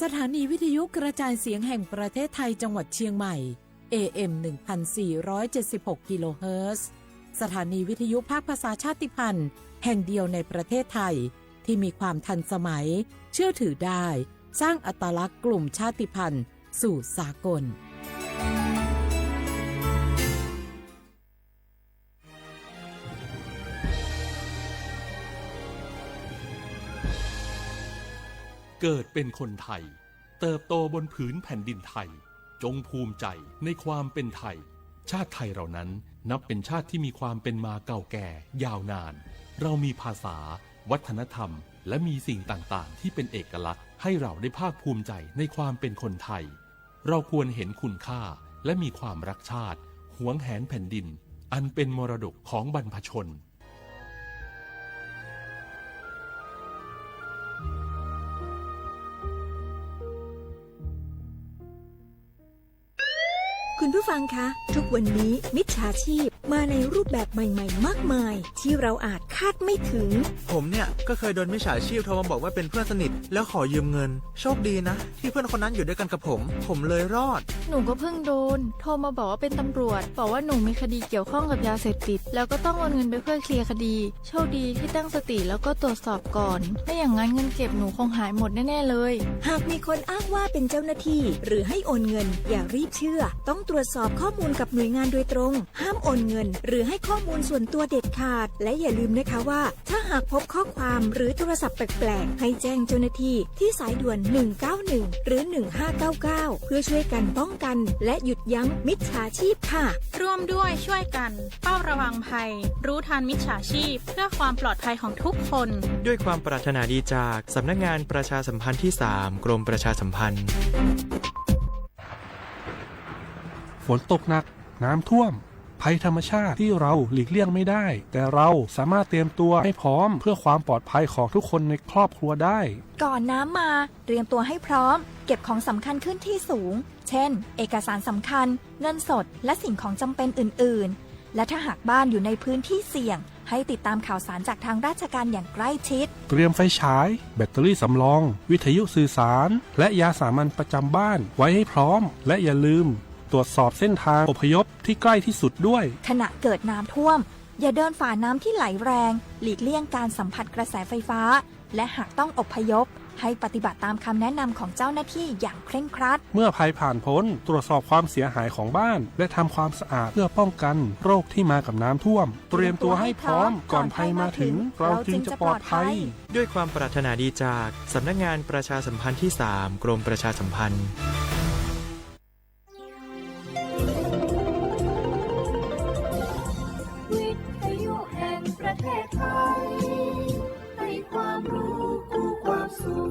สถานีวิทยุกระจายเสียงแห่งประเทศไทยจังหวัดเชียงใหม่ เอ เอ็ม หนึ่งพันสี่ร้อยเจ็ดสิบหก กิโลเฮิรตซ์ สถานีวิทยุภาคภาษาชาติพันธุ์แห่งเดียวในประเทศไทย ที่มีความทันสมัย เชื่อถือได้ สร้างอัตลักษณ์กลุ่มชาติพันธุ์สู่สากล เกิดเป็นคนไทย เติบโตบนผืนแผ่นดินไทย จงภูมิใจในความเป็นไทย ชาติไทยเรานั้นนับเป็นชาติที่มีความเป็นมาเก่าแก่ยาวนาน เรามีภาษา วัฒนธรรม และมีสิ่งต่างๆ ที่เป็นเอกลักษณ์ ให้เราได้ภาคภูมิใจในความเป็นคนไทย เราควรเห็นคุณค่า และมีความรักชาติ หวงแหนแผ่นดิน อันเป็นมรดกของบรรพชน คุณผู้ฟังคะ ทุกวันนี้มิจฉาชีพมาในรูปแบบใหม่ๆ มากมาย ที่เราอาจคาดไม่ถึง ผมเนี่ยก็เคยโดนมิจฉาชีพโทรมาบอกว่าเป็นเพื่อนสนิท แล้วขอยืมเงิน โชคดีนะ ที่เพื่อนคนนั้นอยู่ด้วยกันกับผม ผมเลยรอด หนูก็เพิ่งโดนโทรมาบอกว่าเป็นตำรวจ บอกว่าหนูมีคดีเกี่ยวข้องกับยาเสพติด แล้วก็ต้องโอนเงินไปเพื่อเคลียร์คดี โชคดีที่ตั้งสติแล้วก็ตรวจสอบก่อน ไม่อย่างนั้นเงินเก็บหนูคงหายหมดแน่ๆเลย หากมีคนอ้างว่าเป็นเจ้าหน้าที่ หรือให้โอนเงิน อย่ารีบเชื่อ ต้องตรวจสอบข้อมูลกับหน่วยงานโดยตรง ห้ามโอนเงิน หรือให้ข้อมูลส่วนตัวเด็ดขาด และอย่าลืมนะคะว่า ถ้าหากพบข้อความหรือโทรศัพท์แปลกๆ ให้แจ้งเจ้าหน้าที่ที่สายด่วน หนึ่งเก้าหนึ่ง หรือ หนึ่งห้าเก้าเก้า เพื่อช่วยกันป้องกัน และหยุดยั้งมิจฉาชีพค่ะ ร่วมด้วยช่วยกัน เฝ้าระวังภัย รู้ทันมิจฉาชีพ เพื่อความปลอดภัยของทุกคน ด้วยความปรารถนาดีจากสำนักงานประชาสัมพันธ์ที่สาม กรมประชาสัมพันธ์ ฝนตกหนัก น้ำท่วม ภัยธรรมชาติที่เราหลีกเลี่ยงไม่ได้ แต่เราสามารถเตรียมตัวให้พร้อมเพื่อความปลอดภัยของทุกคนในครอบครัวได้ ก่อนน้ำมา เตรียมตัวให้พร้อม เก็บของสำคัญขึ้นที่สูง เช่น เอกสารสำคัญ เงินสด และสิ่งของจำเป็นอื่นๆ และถ้าหากบ้านอยู่ในพื้นที่เสี่ยง ให้ติดตามข่าวสารจากทางราชการอย่างใกล้ชิด เตรียมไฟฉาย แบตเตอรี่สำรอง วิทยุสื่อสาร และยาสามัญประจำบ้านไว้ให้พร้อม และอย่าลืมตรวจสอบเส้นทางอพยพที่ใกล้ที่สุดด้วย ขณะเกิดน้ำท่วม อย่าเดินฝ่าน้ำที่ไหลแรง หลีกเลี่ยงการสัมผัสกระแสไฟฟ้า และหากต้องอพยพ ให้ปฏิบัติตามคำแนะนำของเจ้าหน้าที่อย่างเคร่งครัด เมื่อภัยผ่านพ้น ตรวจสอบความเสียหายของบ้าน และทำความสะอาดเพื่อป้องกันโรคที่มากับน้ำท่วม เตรียมตัวให้พร้อม ก่อนภัยมาถึง เราจึงจะปลอดภัย ด้วยความปรารถนาดีจากสำนักงานประชาสัมพันธ์ที่สาม กรมประชาสัมพันธ์ วิทยุแห่งประเทศไทย ให้ความรู้คู่ความสุข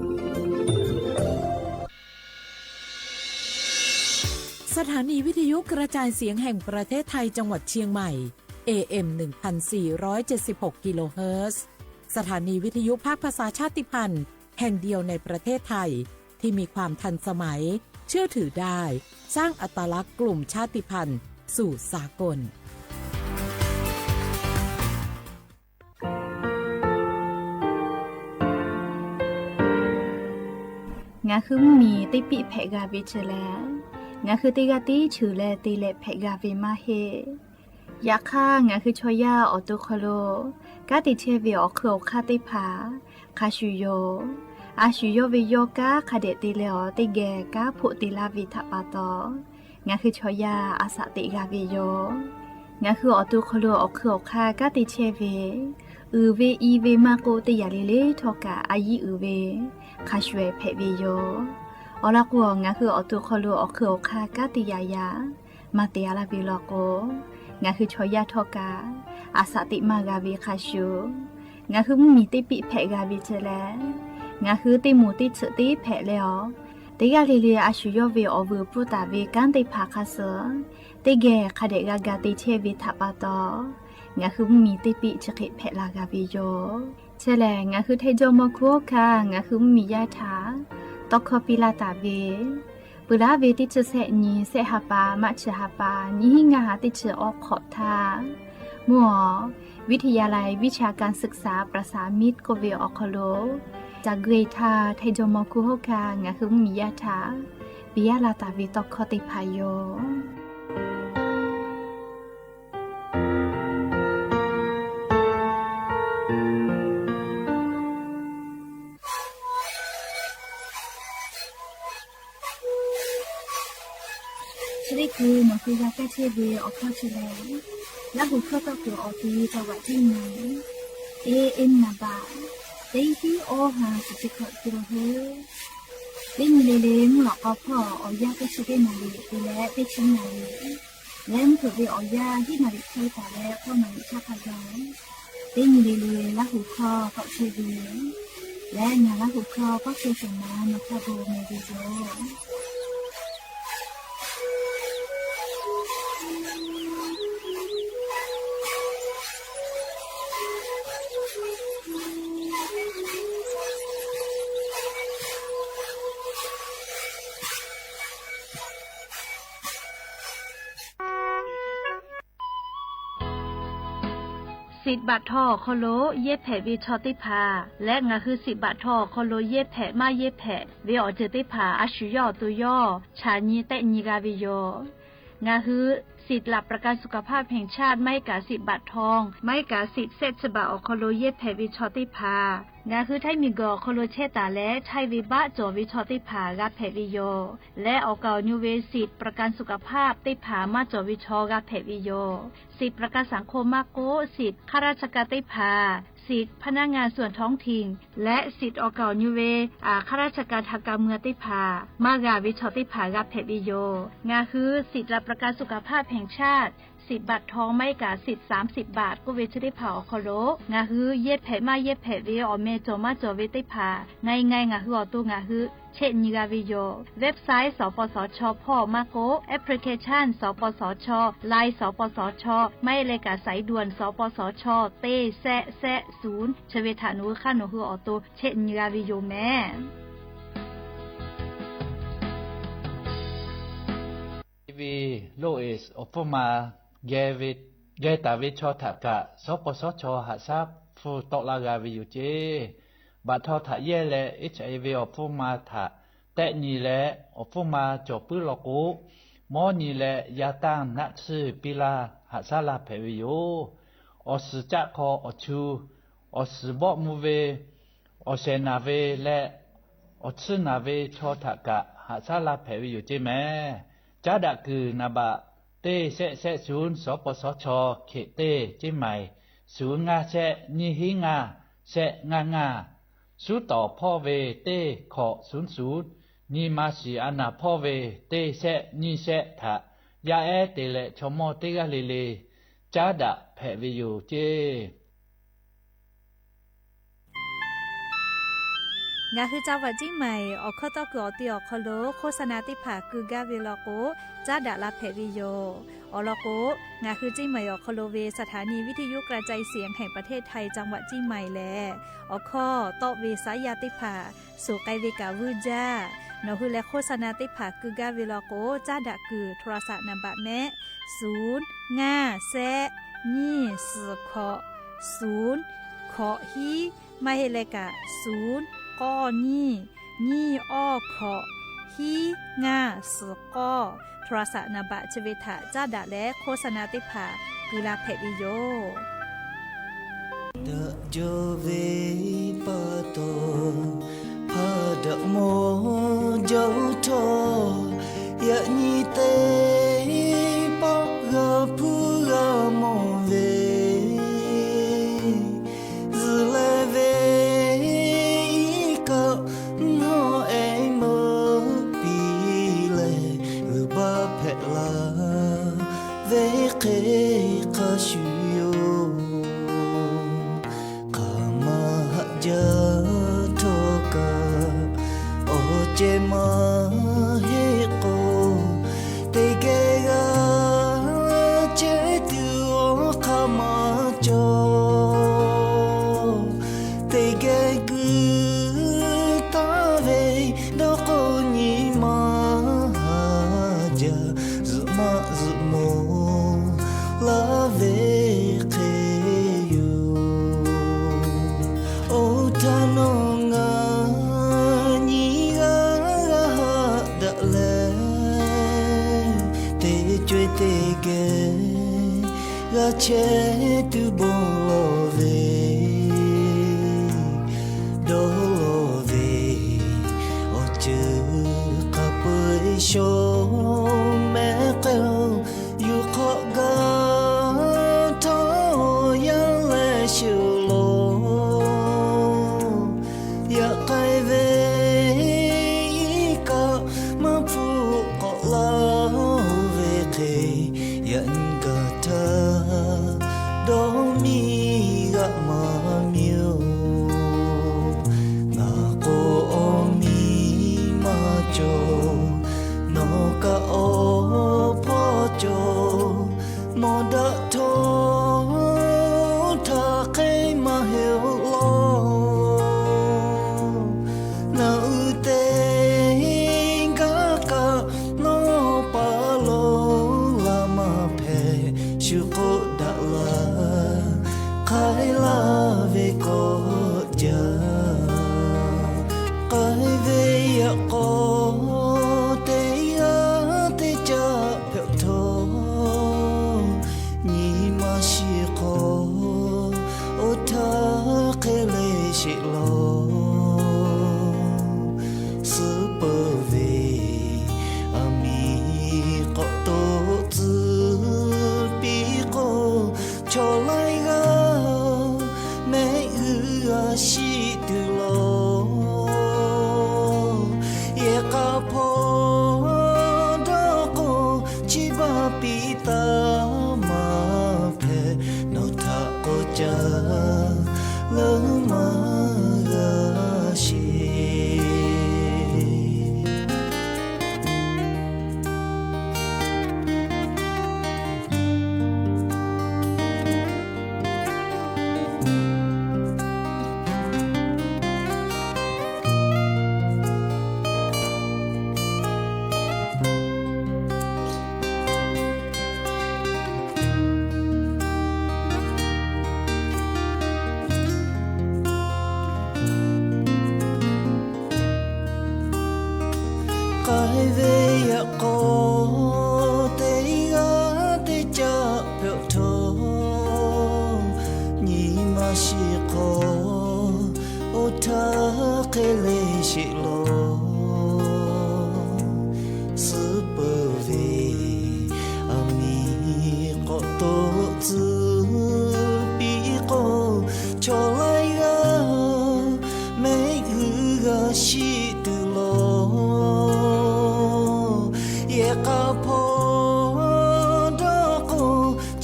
สถานีวิทยุกระจายเสียงแห่งประเทศไทยจังหวัดเชียงใหม่ เอ เอ็ม หนึ่งพันสี่ร้อยเจ็ดสิบหก กิโลเฮิรตซ์ สถานีวิทยุภาคภาษาชาติพันธุ์แห่งเดียวในประเทศไทย ที่มีความทันสมัย เชื่อถือได้ สร้างอัตลักษณ์กลุ่มชาติพันธุ์สู่สากล Ngaˬ hui mvuhˇ miˬ teˇ piˆ hpehꞈ g'a ve chi lehˬ, ngaˬ hui teˇ g'aˇ tiˉ cheuˬ leh te leh hpehꞈ g'a ve maˇ heˆ. Yaꞈ hk'aˇ, ngaˬ hui chaw yaˇ awˬ to hk'aw lo kanˉ te chehˇ ve awˬ hk'eun awˬ hk'aˇ teˇ hpaˍ hk'a shuˍ yoˬ. A shu yawˇ ve yawˇ kanˉ hk'a dehꞈ te leh awˬ teˇ geh kanˉ hpoˆ te laˇ ve htaꞈ pa taw, ngaˬ hui chaw yaˇ a shaꞈ teꞈ g'a ve yoˬ. Ngaˬ hui awˬ to hk'aw lo awˬ hk'eun awˬ hk'aˇ kanˉ te chehˇ ve, uiˍ ve i ve maˇ k'oˆ, teˇ yanˇ le le htawˇ kaꞈ a yiˉ uiˍ ve hk'a shuˍ ehˍ hpehꞈ ve yoˬ. Awˬ lawn k'o, ngaˬ hui awˬ to hk'aw lo awˬ hk'eun awˬ hk'aˇ kanˉ te yaꞈ yaꞈ maˇ te a laˇ ve law k'o, ngaˬ hui chaw yaˇ htawˇ kaꞈ a shaꞈ teꞈ maˇ g'a ve hk'a shuˍ, ngaˬ hui mvuhˇ miˬ teˇ piˆ hpehꞈ g'a ve chi lehˬ, ngaˬ hui teˇ moˍ teˇ tsuhꞈ teˇ hpehꞈ leh awˬ, teˇ g'aˇ le le a shu yawˇ ve awˬ vuiˬ pfuhˇ taˍ ve kanˉ teˇ hpaˍ hk'a suh teˇ geh hk'a dehꞈ g'a ga te chehˇ ve htaꞈ pa taw, ngaˬ hui mvuhˇ miˬ teˇ piˆ chi hk'e hpehꞈ la g'a ve yoˬ. Chi lehˬ, ngaˬ hui hteˇ jawˇ mawˇ hkuˇ oˇ hkanˇ ngaˬ hui mvuhˇ miˬ yaˇ htaꞈ tawˇ hkawˇ piˇ laˇ taˍ ve, peuˬ laˉ ve teˇ chi sehˆ nyi sehˆ ha pa maˇ chi ha pa nyiˇ hinˉ ngaˇ ha teˇ chi awˬ hk'awꞈ htaˇ, mvuhˇ awˬ วิทยาลัยวิชาการศึกษาประสานมิตร k'oˆ ve awˬ hk'aw lo Taˍ gui htaˇ, hteˇ jawˇ mawˇ kuˇ hoˉ kaꞈ ngaˬ hui mvuhˇmiˬ yaˇ htaꞈ piˇ yaˇ la taˍ ve tawˇ hkawˇ teˇ hpaˍ yoˬ. Chi teˇ hkui nawˬ hui g'a kaˇ chehˇ ve awˬ hkawˇ chi lehˬ, Laˇ huˍ hkawˇ tawˆ kuiˬ awˬ ti ve จังหวัดเชียงใหม่ teˇ nyiˇ naˍ baꞈ teˇ hiˉ awˇ ha shiˍ chi hkawꞈ te la heˆ. Teˇ nyi le le mvuhˇ lawꞈ k'aw hpawˇ awˬ yanˇ teˇ chi teˇ naˍ riˍ te leh teˇ chi naˍ riˍ leh mvuhˇ hpeuꞈ ve awˬ yanˇ hiˉ naˍ riˍ hk'e taˍ leh k'awˇ naˍ riˍ chaˇ hk'a gaˬ, teˇ nyi le le Laˇ huˍ hkawˇ tawˆ chehˇ ve yoˬ. Leh ngaˬ Laˇ huˍ hkawˇ k'awˇ chehˇ shawˍ ma nawˬ htaꞈ bon meh ve yoˬ. Siꞈ baꞈ htaw awˬ hk'aw lo yehˇ hpehꞈ ve chaw teˇ hpaˍ leh ngaˬ hui siꞈ baꞈ htaw awˬ hk'aw lo yehˇ hpehꞈ maˇ yehˇ hpehꞈ ve awˬ ceuˬ teˇ hpaˍ a shu yawˇ awˬ to yawˇ chaꞈ nyi tehˆ nyi g'a ve yoˬ. Ngaˬ hui สิทธิ์หลักประกันสุขภาพแห่งชาติ maˇ heˆ kaꞈ siꞈ baꞈ htaw maˇ heˆ kaꞈ siꞈ shehˆ chi baꞈ awˬ hk'aw lo yehˇ hpehꞈ ve chaw teˇ hpaˍ ngaˬ hui Htaiˇ miˬ guiˬ awˬ hk'aw lo chehˇ taˍ leh Htaiˇ ve baˆ cawˬ ve chaw teˇ hpaˍ g'a hpehꞈ ve yoˬ. Leh awˬ kaˍ awˬ nyu ve siꞈ ประกันสุขภาพ teˇ hpaˍ maˇ cawˬ ve chaw g'a hpehꞈ ve yoˬ. Siꞈ ประกันสังคม maˇ k'oˆ siꞈ ข้าราชการ teˇ hpaˍ, สิทธิ์พนักงานส่วนท้องถิ่น leh siꞈ awˬ kaˍ awˬ nyu ve ข้าราชการทางการเมือง teˇ hpaˍ maˇ g'a ve chaw teˇ hpaˍ g'a hpehꞈ ve yoˬ. Ngaˬ hui สิทธิ์หลักประกันสุขภาพแห่งชาติ siꞈ baꞈ htaw maˇ heˆ kaꞈ siꞈ สามสิบ baꞈ k'oˆ ve chi teˇ hpaˍ awˬ hk'aw lo ngaˬ hui yehˇ hpehꞈ maˇ yehˇ hpehꞈ ve awˬ meh cawˬ maˇ cawˬ ve teˇ hpaˍ ngai ngai ngaˬ hui awˬ to ngaˬ hui chehˆ nyi g'a ve yoˬ. Website สปสช hpawˇ maˇ k'oˆ, application สปสช, Line สปสช, maˇ heˆ leh kaꞈ สายด่วน สปสช teˇ shehˆ shehˆ ศูนย์ chi ve htaꞈ nawˬ hui hk'aˇ nawˬ hui awˬ to chehˆ nyi g'a ve yoˬ mehˍ. Hiˍ ve loˇ eˬ awˬ hpfuhˇ ma geh taˍ ve chaw htaꞈ kaꞈ สปสช haꞈ shaˉ hpfuhˇ tawˆ laˇ g'a ve yoˬ ceˇ. Baꞈ htaw htaꞈ yehˇ leh HIV awˬ hpfuhˇ ma htaꞈ tehˆ nyi leh awˬ hpfuhˇ ma cawˬ puiˉ law k'o, mawˇ nyi leh yaˇ tanˇ naˆ tsuhˇ piˇ laˇ haꞈ shaˉ laˇ hpehꞈ ve yoˬ. Awˬ suhˍ caˆ hk'aw awˬ chu, awˬ suhˍ bawˆ mvuh ve, awˬ shehˍ naˬ ve leh awˬ tsuhˇ naˬ ve chaw htaꞈ kaꞈ haꞈ shaˉ laˇ hpehꞈ ve yoˬ ceˇ mehˍ. Caˉ daꞈ kuiˬ naˍ baꞈ teˇ shehˆ shehˆ ศูนย์ สปสช เขต teˇ ceˇ maiˍ ศูนย์ ngaˇ shehˆ nyiˇ hiˉ ngaˇ shehˆ ngaˇ ngaˇ. Suˉ tawˍ hpawˇ ve teˇ hkawꞈ ศูนย์ศูนย์, nyi ma shiˍ a naˍ hpawˇ ve teˇ shehˆ nyiˇ shehˆ htaꞈ yaˇ ehˉ te leh chaw mawˇ teˇ g'aˇ le le caˉ daꞈ hpehꞈ ve yoˬ ceˇ. Ngaˬ hui จังหวัดเชียงใหม่ awˬ hkawˇ tawˆ kuiˬ awˬ ti awˬ hk'aw lo โฆษณา teˇ hpaˍ keu gaˇ ve law k'o, caˉ daꞈ la hpehꞈ ve yoˬ. Awˬ lawn k'o, ngaˬ hui เชียงใหม่ awˬ hk'aw lo ve สถานีวิทยุกระจายเสียงแห่งประเทศไทย จังหวัดเชียงใหม่ lehˬ, awˬ hkawˇ tawˆ ve saˉ yaˇ teˇ hpaˍ suhˍ k'ai ve kaꞈ vuiˇ jaˇ. Nawˬ hui leh โฆษณา teˇ hpaˍ keu gaˇ ve law k'o, caˉ daꞈ kuiˬ โทรศัพท์ naˍ baꞈ mehˆ ศูนย์ ngaˇ shehˆ nyiˇ suhˍ hkawꞈ ศูนย์ hkawꞈ hiˉ, maˇ heˆ leh kaꞈ ศูนย์ k'awˇ nyiˇ nyiˇ awˇ hkawꞈ hiˉ ngaˇ suhˍ k'awˇ โทรศัพท์ naˍ baꞈ chi ve htaꞈ caˉ daꞈ leh โฆษณา teˇ hpaˍ keu la hpehꞈ ve yoˬ. Daꞈ jaw ve pa taw, hpaˇ daꞈ mawˇ jaˇ htawˇ, yaꞈ nyi teˇ pawˆ g'a hpuˇ g'a mawˬ ve, zuhꞈ leh ve iˉ kaˆ mvuhˇ ehˉ meuˇ piˇ leh, g'uiˬ baˆ hpehꞈ la ve hk'e hk'a shuˍ yoˬ. Hk'aˬ ma haꞈ jaˇ htawˇ kaꞈ, awˬ ceh maˇ heˆ k'o, teˇ geh g'a chehˇ tuˬ awˬ hk'aˇ maˇ cawˬ. Teˇ geh guiˬ taˍ ve dawˇ k'o nyi ma haˍ jaˇ, zuhꞈ maˆ zuhꞈ mawˬ laˇ ve hk'e yoˬ. Oˇ htaˇ nawˬ ngaˬ geh g'a chehˇ tuˬ bon lawˬ ve, dawˇ lawˬ ve awˬ ceuˬ hk'a peu-eˬ shaw mehˆ k'ai-o. Yuˬ hk'awꞈ gaˇ htawˇ yaˇ leh sheˍ law, yaꞈ k'ai ve iˉ kaˆ maˇ hpfuhˆ k'awꞈ laˇ ve hk'e, yaꞈ nyi gaˬ htaˇ dawˇ miˇ g'aꞈ maˇ miˇ-oˬ. Ngaˬ k'o awˬ miˇ maˇ cawˬ, nawˬ kaꞈ awˬ hpawˇ cawˬ, mawˬ daꞈ htawˇ htaˇ hk'e maˇ heˆ-oˬ law. Naˬ uiˍ teˇ g'aˇ kaꞈ nawˬ pa lo laˬ maˇ hpehꞈ, shu k'oˆ daꞈ laˇ, k'ai laˇ ve k'awꞈ jaˇ. K'ai ve yaꞈ k'aw teˇ g'aˇ teˇ caˆ hpehꞈ htawˇ, nyi ma shiˍ hk'aw oˇ htaˇ hk'e le sheˍ law. Suhˉ peuˬ ve aˬ miˍ k'awꞈ toꞈ tcuh piˇ k'o, chaw laiˉ g'aˇ mehˆ g'uˇ g'a shiˆ tuˬ law. Yehˬ k'a hpawˇ dawˇ k'o, chi baˆ piˇ taˍ maˇ hpehꞈ, nawˬ htaꞈ k'awꞈ caˇ leuˉ maˇ g'a sheˍ. K'ai ve yaꞈ k'aw teˇ g'aˇ teˇ caˆ hpehꞈ htawˇ, nyi ma shiˍ hk'aw oˇ htaˇ hk'e le sheˍ law. Suhˉ peuˬ ve aˬ miˍ k'awꞈ toꞈ tcuh piˇ k'o, chaw laiˉ g'aˇ mehˆ g'uˇ g'a shiˆ tuˬ law. Yehˬ k'a hpawˇ dawˇ k'o,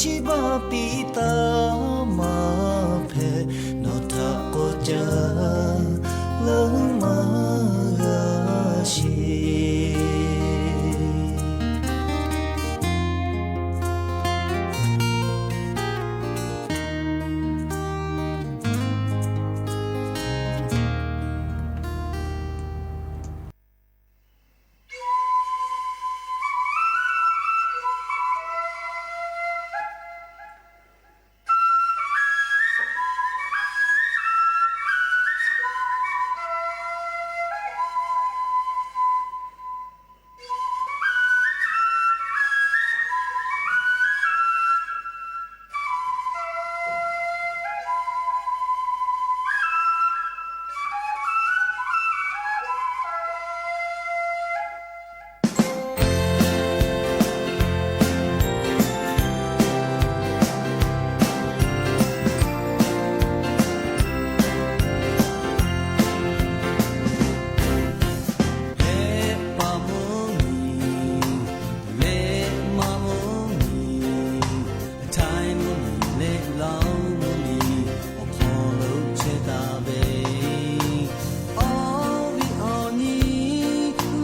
chi baˆ piˇ taˍ maˇ hpehꞈ, nawˬ htaꞈ k'awꞈ caˇ leuˉ maˇ g'a sheˍ. Hpehꞈ paˍ mvuhˇ miˬ, leꞈ ma mvuhˇ miˬ, htaiˍ mvuhˇ miˬ, leꞈ laˇ mvuhˇ miˬ, awˬ hk'aw lo chehˇ taˍ ve, awˬ viˉ awˬ nyi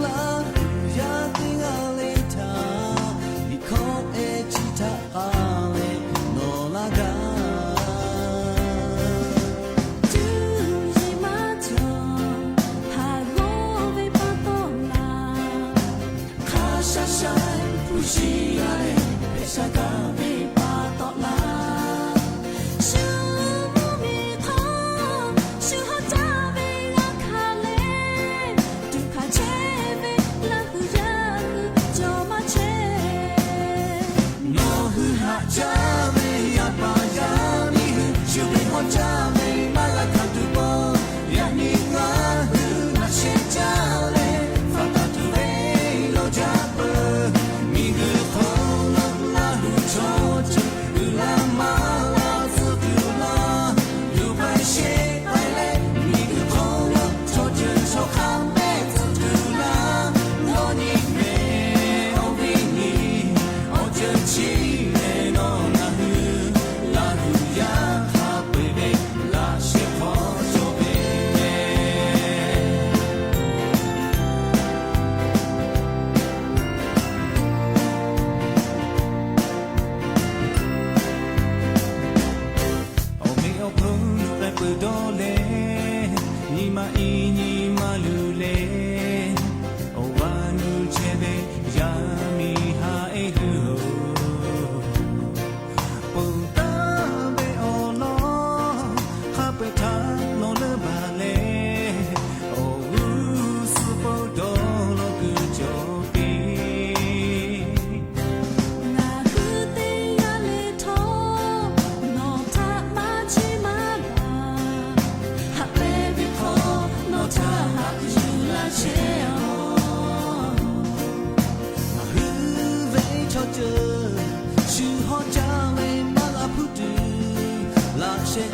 Laˇ hu yaˇ teˇ g'aˇ le htaꞈ liꞈ hkawˇ ehˉ chi htaꞈ k'a leh nawˬ laˇ gaˇ. Cuˇ yiˍ maˇ cawˬ haˍ g'awˇ ve pa taw laˬ, hk'a sha sha hpu shi g'a leh hpehꞈ sha gaˇ ve pa taw laˬ. Shu mvuhˇ miˬ hk'aw shu haˉ caˇ ve g'a hkanˍ leh, tuꞈ hkanˍ chehˇ ve Laˇ hu yaˇ hui cawˬ maˇ chehˇ.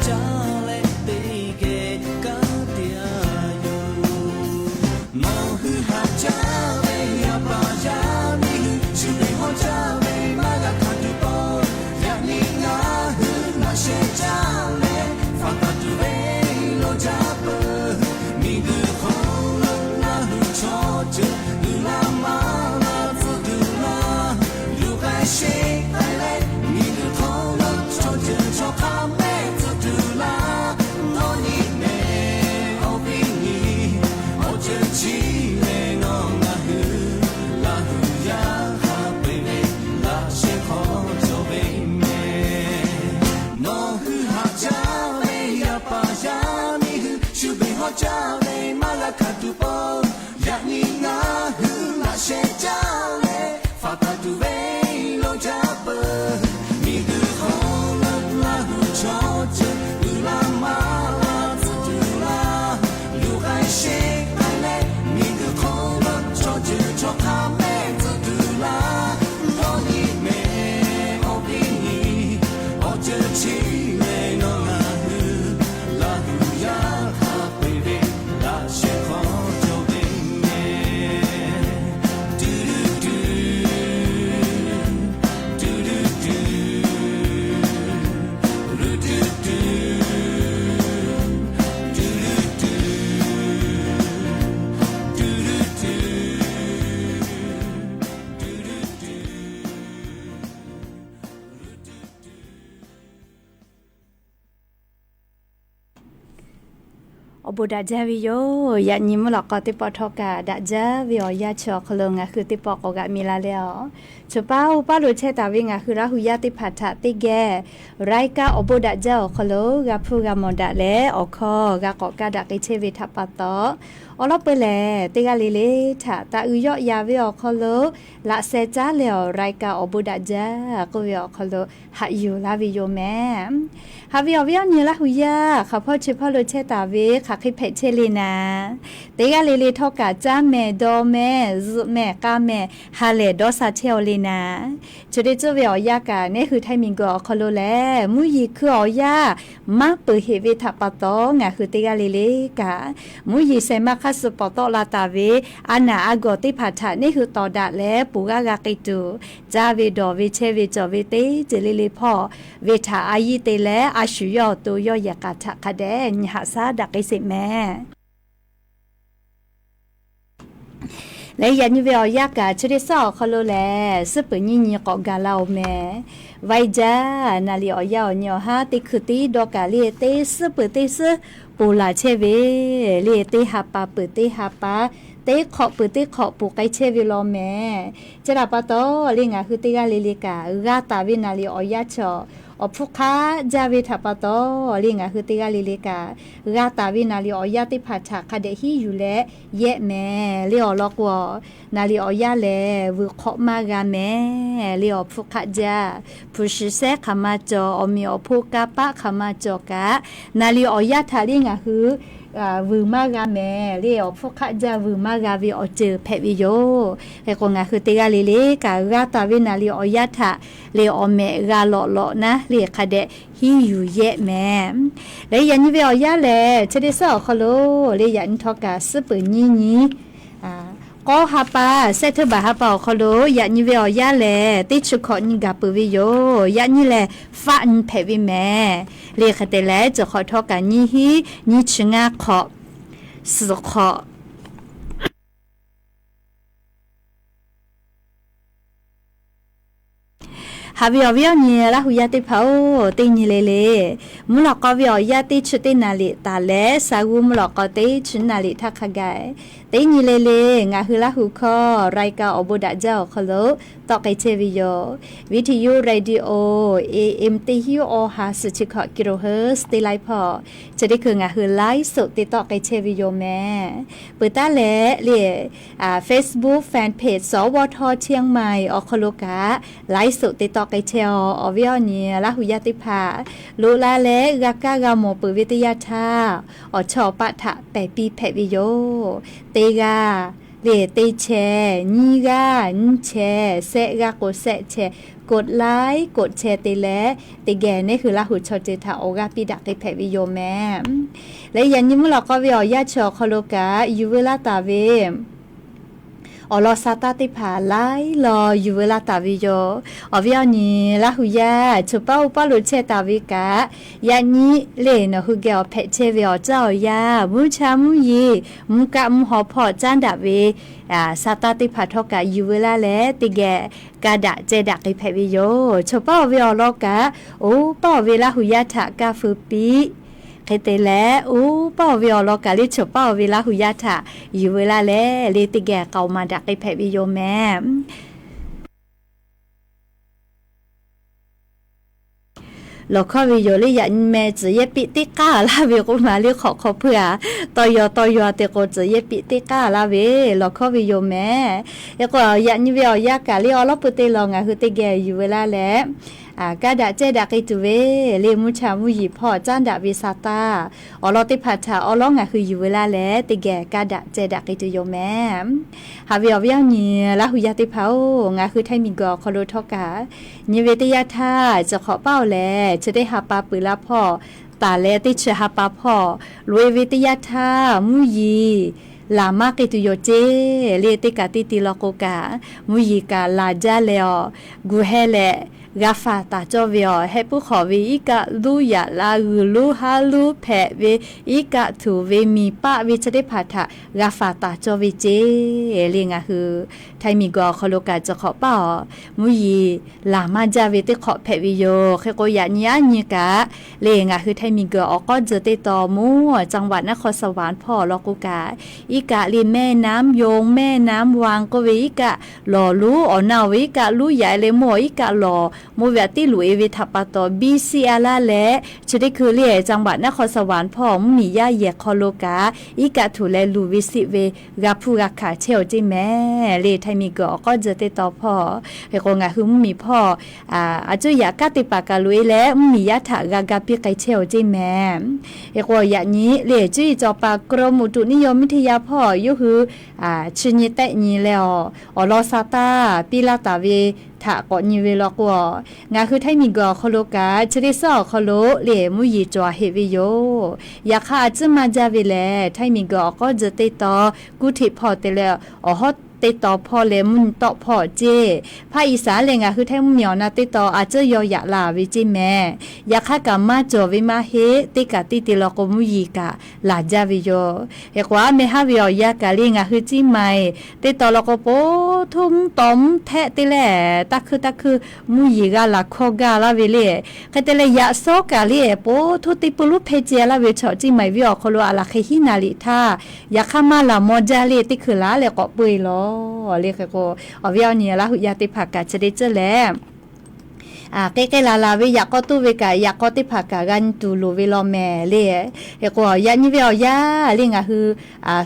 Caˇ leh teˇ geh kanˉ te a yoˬ. Nawˬ hui haꞈ caˇ ve yaˇ paˍ yaˇ miˇ hui, shu beˬ hawˉ caˇ ve maˇ g'a hkanˍ tuˬ pawˆ, yaꞈ nyi ngaˬ hui laꞈ sheh caˇ leh, faˍ taˍ tuˬ ve lo jaˇ peuˬ. Miˬguiˬ hk'oˆ lo ngaˬ hui chaw ceuˬ uiˍ la maˇ la tcuh tuˬ laˇ, luˬ k'ai sheˆ k'ai leh, miˬguiˬ hk'oˆ lo chaw ceuˬ chaw hk'a mehˆ tcuh tuˬ laˇ, dawˇ nyi mehˍ awˬ viˉ nyi, awˬ ceuˬ chi lehˬ nawˬ ngaˬ hui Laˇ huˍ yaˇ hk'a peu-eˬ ve laꞈ sheh hk'aw cawˬ ve mehˍ. Nawˬ hui haꞈ caˇ ve yaˇ paˍ yaˇ miˇ hui, shu beˬ hawˉ caˇ ve maˇ g'a hkanˍ tuˬ pawˆ, yaꞈ nyi ngaˬ hui laꞈ sheh caˇ leh, faˍ taˍ tuˬ ve lo jaˇ peuˬ. Miˬguiˬ hk'oˆ lo Laˇ huˍ chaw ceuˬ uiˍ la maˇ la tcuh tuˬ laˇ, luˬ k'ai sheˆ k'ai leh, miˬguiˬ hk'oˆ lo chaw ceuˬ chaw hk'a mehˆ tcuh tuˬ laˇ, dawˇ nyi mehˍ awˬ viˉ nyi, awˬ ceuˬ chi lehˬ nawˬ ngaˬ hui Laˇ huˍ yaˇ hk'a peu-eˬ ve laꞈ sheh hk'aw cawˬ ve mehˍ. Awˬ bon daꞈ jaˇ ve yoˬ. Yaꞈ nyi mvuhˇ lawꞈ k'aw teˇ pawˆ htawˇ kaꞈ daꞈ jaˇ ve awˬ yanˇ chi awˬ hk'aw lo ngaˬ hui teˇ pawˆ k'awꞈ g'aꞈ mi la leh a, chi paˇ oˇ paˇ lo chehˇ taˍ ve ngaˬ hui Laˇ huˍ yaˇ teˇ hpaˍ htaꞈ teˇ geh Raiˇ kaˆ awˬ bon daꞈ jaˇ awˬ hk'aw lo g'a hpuˇ g'a mawˬ daꞈ leh, awˬ hkawˇ g'a k'awꞈ kaˇ daꞈ k'ai chehˇ ve htaꞈ pa taw, awˬ lawn peu leh teˇ g'aˇ le le htaꞈ taˍ uiˍ yawˆ yan ve awˬ hk'aw lo laꞈ sheh caˉ leh awˬ Raiˇ kaˆ awˬ bon daꞈ jaˇ k'oˆ ve awˬ hk'aw lo haꞈ yuˬ laˇ ve yoˬ mehˍ. Haꞈ ve awˬ viˉ awˬ nyi Laˇ huˍ yaˇ hk'aˬ hpawˇ chi hpawˇ lo chehˇ taˍ ve hk'aˬ hk'e hpehꞈ chehˇ le naˍ, teˇ g'aˇ le le htawˇ kaꞈ caˇ mehˍ dawˬ mehˍ zuhꞈ mehˍ k'a mehˍ ha lehˬ dawˇ sha chehˇ aw le naˍ. Chi teˇ ceuˬ ve awˬ yanˇ kaꞈ neˇ hui Htaiˇ miˬguiˬ awˬ hk'aw lo lehˬ, mvuhˇ yeˬ hkui awˬ yanˇ maˇ peuˬ heꞈ ve htaꞈ pa taw, ngaˬ hui teˇ g'aˇ le le kaꞈ mvuhˇ yeˬ shehˍ ma hk'aˇ suh pawˍ tawˆ la taˍ ve a naˍ a gawˬ teˇ hpaˍ htaꞈ neˇ hui tawˍ daꞈ leh ponˬ g'aˇ g'a k'ai tuˬ, caˇ ve dawˬ ve chehˇ ve cawˬ ve teˇ ceuˬ le le hpawˇ ve htaꞈ a yiˇ te leh a shu yawˇ awˬ to yawˇ yehˬ k'aˍ htaꞈ hk'a dehꞈ nyi haꞈ shaˉ daꞈ k'ai sheˍ mehˍ. Leh yaꞈ nyi ve awˬ yanˇ kaꞈ chi teˇ suhˉ awˬ hk'aw lo lehˬ, suhˉ peuˬ nyiˇ nyi k'awꞈ gaˬ la oˬ mehˍ. Vaiˇ jaˇ naˍ liꞈ awˬ yanˇ awˬ nyi awˬ haˉ teˇ hkui tiˉ dawˇ kaꞈ le teˇ suhˉ peuˬ teˇ suhˉ ponˬ laˬ chehˇ ve, le teˇ ha pa peuˬ teˇ ha pa, teˇ hk'awꞈ peuˬ teˇ hk'awꞈ ponˬ k'ai chehˇ ve law mehˍ. Chi htaꞈ pa taw, le ngaˬ hui teˇ g'aˇ le le kaꞈ g'a taˍ ve naˍ liꞈ awˬ yanˇ chaw awˬ hpfuhˇ hk'aˆ jaˇ ve htaꞈ pa taw, le ngaˬ hui teˇ g'aˇ le le kaꞈ g'a taˍ ve naˍ liꞈ awˬ yanˇ teˇ hpaˍ htaꞈ hk'a dehꞈ hiˉ yuˬ leh yehˆ mehˍ. Le awˬ lawn k'o, naˍ liꞈ awˬ yanˇ lehˬ vuiˬ hk'awꞈ maˇ g'a mehˍ. Le awˬ hpfuhˇ hk'aˆ jaˇ, hpu shi sehˉ hk'aˬ ma cawˬ, awˬ meꞈ awˬ hponˇ kanˇ paˆ hk'aˬ ma cawˬ kaꞈ, naˍ liꞈ awˬ yanˇ htaꞈ le ngaˬ hui vuiˬ maˇ g'a mehˍ. Le awˬ hpfuhˇ hk'aˆ jaˇ vuiˬ maˇ g'a ve awˬ ceuˬ hpehꞈ ve yoˬ. Hk'e k'o, ngaˬ hui teˇ g'aˇ le le kaꞈ g'a taˍ ve naˍ liꞈ awˬ yanˇ htaꞈ le awˬ mehꞈ g'a lawꞈ lawꞈ naˉ le hk'a dehꞈ hiˉ yuˬ yehˆ mehˍ. Leh yaꞈ nyi ve awˬ yanˇ lehˬ, chi teˇ suhˉ awˬ hk'aw lo le yaꞈ nyi htawˇ kaꞈ suhˉ peuˬ nyiˇ nyi k'awˇ ha pa, sehˉ hteˇ baˬ ha pa awˬ hk'aw lo yaꞈ nyi ve awˬ yanˇ lehˬ, teˇ chi hkawꞈ nyi gaˬ peuˬ ve yoˬ. Yaꞈ nyi lehˬ, faˆ nyi hpehꞈ ve mehˍ. Le hk'e te leh, cawˬ hk'awꞈ htawˇ kaꞈ nyiˇ hinˉ nyiˇ chi ngaˇ hk'awꞈ, suhˍ hk'awꞈ. Haꞈ ve awˬ viˉ awˬ nyi Laˇ huˍ yaˇ teˇ hpaˍ-oˬ, teˇ nyi le le, mvuhˇ lawꞈ k'aw ve awˬ yanˇ teˇ chi teˇ naˍ liꞈ taˍ leh, sa g'uˇ mvuhˇ lawꞈ k'aw teˇ chi naˍ liꞈ htaˇ hk'a gaˬ, teˇ nyi le le ngaˬ hui Laˇ huˍ hkawˇ รายการ awˬ bon daꞈ jaˇ awˬ hk'aw lo tawˆ k'ai chehˇ ve yoˬ. Viˇ hti yuˇ radio A M teˇ hinˉ awˬ ha suhˍ chi hkawꞈ kilohertz teˇ laiˉ hpawˇ, chi teˇ hkui ngaˬ hui ไลฟ์สด te tawˆ k'ai chehˇ ve yoˬ mehˍ. Peuˬ taˉ leh le Facebook fan page สวท เชียงใหม่ awˬ hk'aw lo kaꞈ ไลฟ์สด te tawˆ k'ai chehˇ-oˬ. Awˬ viˉ awˬ nyi Laˇ huˍ yaˇ teˇ hpaˍ, loꞈ la leh g'a kaˇ g'a mawˬ peuˬ ve teˇ yanˇ htaˇ, awˬ chawˇ awˬ paˆ htaꞈ pehˬ piˇ hpehꞈ ve yoˬ. Teˇ g'aˇ le teˇ chehˇ nyiˇ g'aˇ nyiˇ chehˇ, shehˆ g'aˇ k'o shehˆ chehˇ, กดไลค์ กดแชร์ te leh, teˇ geh neˉ hui Laˇ huˍ chaw ceuˬ htaꞈ awˬ g'aˇ piˇ daꞈ k'ai hpehꞈ ve yoˬ mehˍ. Leh yaꞈ nyi mvuhˇ lawꞈ k'aw ve awˬ yanˇ chi awˬ hk'aw lo kaꞈ yuˬ veu laˇ taˍ ve awˬ lawn sa taˇ teˇ hpaˍ laiˉ law yuˬ veu laˇ taˍ ve yoˬ. Awˬ viˉ awˬ nyi Laˇ huˍ yaˇ, choˬ paˉ oˇ paˉ lo chehˇ taˍ ve kaꞈ, yaꞈ nyi le nawˬ hui geh awˬ hpehꞈ chehˇ ve awˬ caˇ awˬ yanˇ, mvuhˇ cha mvuhˇ yeˬ, mvuhˇ kaˆ mvuhˇ haw hpawˇ caˉ daꞈ ve sa taˇ teˇ hpaˍ htawˇ kaꞈ yuˬ veu laˇ leh, teˇ geh ka daꞈ ceh daꞈ k'ai hpehꞈ ve yoˬ. Choˬ paˉ awˬ ve awˬ lawn kaꞈ, oˇ paˉ awˬ ve Laˇ huˍ yaˇ htaꞈ kaˇ feu piˇ. Hk'e te leh, oˇ paˉ awˬ ve awˬ lawn kaꞈ le choˬ paˉ awˬ ve Laˇ huˍ yaˇ htaꞈ yuˬ veu laˇ leh, le teˇ geh k'aoˍ maˍ daꞈ k'ai hpehꞈ ve yoˬ mehˍ. Lawˬ hkawˇ ve yoˬ le, yaꞈ nyi meh tcuhˍ yehˇ piˆ teˇ k'aˇ laˇ ve k'oˆ ma le hk'awꞈ hk'aw hpeuˇ a, tawˇ yaw tawˇ yaw te k'o tcuhˍ yehˇ piˆ teˇ k'aˇ laˇ ve, lawˬ hkawˇ ve yoˬ mehˍ. Hk'e k'o yaꞈ nyi ve awˬ yanˇ kaꞈ le awˉ lawˉ pui teˇ law ngaˬ hui teˇ geh yuˬ veu laˇ leh, kaˇ daꞈ ceh daꞈ k'ai tuˬ ve le mvuhˇ cha mvuhˇ yeˬ hpawˇ caˉ daꞈ ve sa taˇ awˬ lawn teˇ hpaˍ htaꞈ awˉ lawˉ ngaˬ hui yuˬ veu laˇ leh, teˇ geh kaˇ daꞈ ceh daꞈ k'ai tuˬ yoˬ mehˍ. Haꞈ ve awˬ viˉ awˬ nyi Laˇ huˍ yaˇ teˇ hpaˍ-oˬ, ngaˬ hui Htaiˇ miˬguiˬ awˬ hk'aw lo htawˇ kaꞈ, nyi ve teˇ yanˇ htaˇ chi hk'awꞈ paˉ-oˬ lehˬ, chi teˇ ha pa peuˬ la hpawˇ taˍ leh teˇ chi ha pa hpawˇ loꞈ-e ve teˇ yanˇ htaˇ mvuhˇ yeˬ laˬ maˇ k'ai tuˬ yoˬ ceˇ le. Teˇ kaꞈ teˇ ti law k'o kaꞈ, mvuhˇ yeˬ kaꞈ laˬ jaˇ leh awˬ, gu heh leh g'a faˍ taˍ cawˇ ve awˬ, heh puiˉ hk'awꞈ ve iˉ kaˆ luˇ yaꞈ la g'uiˬ luˇ haˉ luˇ hpehꞈ ve, iˉ kaˆ htuˬ ve miˬ paˆ ve chi teˇ hpaˍ htaꞈ g'a faˍ taˍ cawˇ ve ceˇ le. Ngaˬ hui Htaiˇ miˬguiˬ awˬ hk'aw lo kaꞈ chi hk'awꞈ paˉ awˬ, mvuhˇ yeˬ laˬ maˇ jaˇ ve teˇ hk'awꞈ hpehꞈ ve yoˬ. Hk'e k'o yaꞈ nyi aˉ nyi kaꞈ le ngaˬ hui Htaiˇ miˬguiˬ awˬ k'awˉ tzuhˬ teˇ taw mvuhˇ จังหวัดนครสวรรค์ hpawˇ awˬ lawn k'o kaꞈ, iˉ kaˆ le mehˇ น้ำยม mehˇ น้ำวัง k'oˆ ve iˉ kaˆ lawˬ luˉ awˬ na-oˬ ve iˉ kaˆ luˇ yaꞈ-e leh mawˇ iˉ kaˆ lawˬ mawˇ ve aꞈ tiˉ loꞈ-e ve htaꞈ pa taw biˇ siˆ-a laˇ leh, chi teˇ hkui le จังหวัดนครสวรรค์ hpawˇ mvuhˇ miˬ yaˇ yehˬ hk'aw lo kaꞈ, iˉ kaˆ htuˬ leh luˬ ve siˆ ve g'a hpuˇ g'a hkanˍ chehˇ-oˬ ceˇ mehˍ le. Htaiˇ miˬguiˬ awˬ k'awˉ tzuhˬ teˇ taw hpawˇ, hk'e k'o ngaˬ hui mvuhˇ miˬ hpawˇ a cuˇ yaꞈ kaˉ teˇ hpaˍ kaꞈ loꞈ-e leh mvuhˇ miˬ yaˇ htaꞈ g'a ga piˇ k'ai chehˇ-oˬ ceˇ mehˍ. Hk'e k'o yaꞈ nyi le cuˇ yiˍ cawˬ paˍ กรมอุตุนิยมวิทยา hpawˇ yawˇ hui chi nyi tehˆ nyi leh awˬ, awˬ lawn sa taˇ piˇ laˇ taˍ ve htaꞈ k'awꞈ nyi ve law k'o, ngaˬ hui Htaiˇ miˬguiˬ awˬ hk'aw lo kaꞈ chi teˇ suhˉ awˬ hk'aw lo le mvuhˇ yeˬ cawˬ heꞈ ve yoˬ. Yaꞈ hk'aˇ a cuˉ maˇ jaˇ ve lehˬ, Htaiˇ miˬguiˬ awˬ k'awˉ tzuhˬ teˇ taw kuˇ hteꞈ hpawˇ te leh awˬ hawˉ teˇ taw hpawˇ leh mvuhˇ nyi tawˆ hpawˇ ceˇ, hpaˇ Iˉsaˍ leh ngaˬ hui Htaiˇ mvuhˇ miˬ awˬ na teˇ taw a cuˉ yaw yaꞈ la ve ceˇ mehˍ. Yaꞈ hk'aˇ kaꞈ maˇ cawˬ ve maˇ heˆ, teˇ kaꞈ teˇ te law k'o mvuhˇ yeˬ kaꞈ laˬ jaˇ ve yoˬ. Hk'e k'o aˉ meh haˉ ve awˬ yanˇ kaꞈ le ngaˬ hui ciˇ maiˬ teˇ taw law k'o po htuˇ mvuhˇ taw mvuhˇ htehˆ te leh taˇ hkuiˇ taˇ hkuiˇ mvuhˇ yeˬ g'a laˬ hkawˇ gaˇ laˇ ve le. Hk'e te leh yaꞈ sawˉ kaꞈ le po htuˇ teˇ pui luˉ hpehˇ ceh laˇ ve chaw ciˇ maiˬ ve awˬ hk'aw lo a laˬ hk'e hiˉ naˍ liꞈ htaˇ, yaꞈ hk'aˇ maˇ laˬ maw jaˇ le teˇ hkui laˬ leh k'awꞈ peu-eˬ lawˬ le. Hk'e k'o awˬ viˉ awˬ nyi Laˇ huˍ yaˇ teˇ hpaˍ kaꞈ chi teˇ ceuˬ lehˬ k'e k'e laˬ laˬ ve yaꞈ k'aw toˇ ve kaꞈ yaꞈ k'aw teˇ hpaˍ kaꞈ g'a nyi tuˬ loˍ ve law mehˍ le. Hk'e k'o yaꞈ nyi ve awˬ yanˇ le ngaˬ hui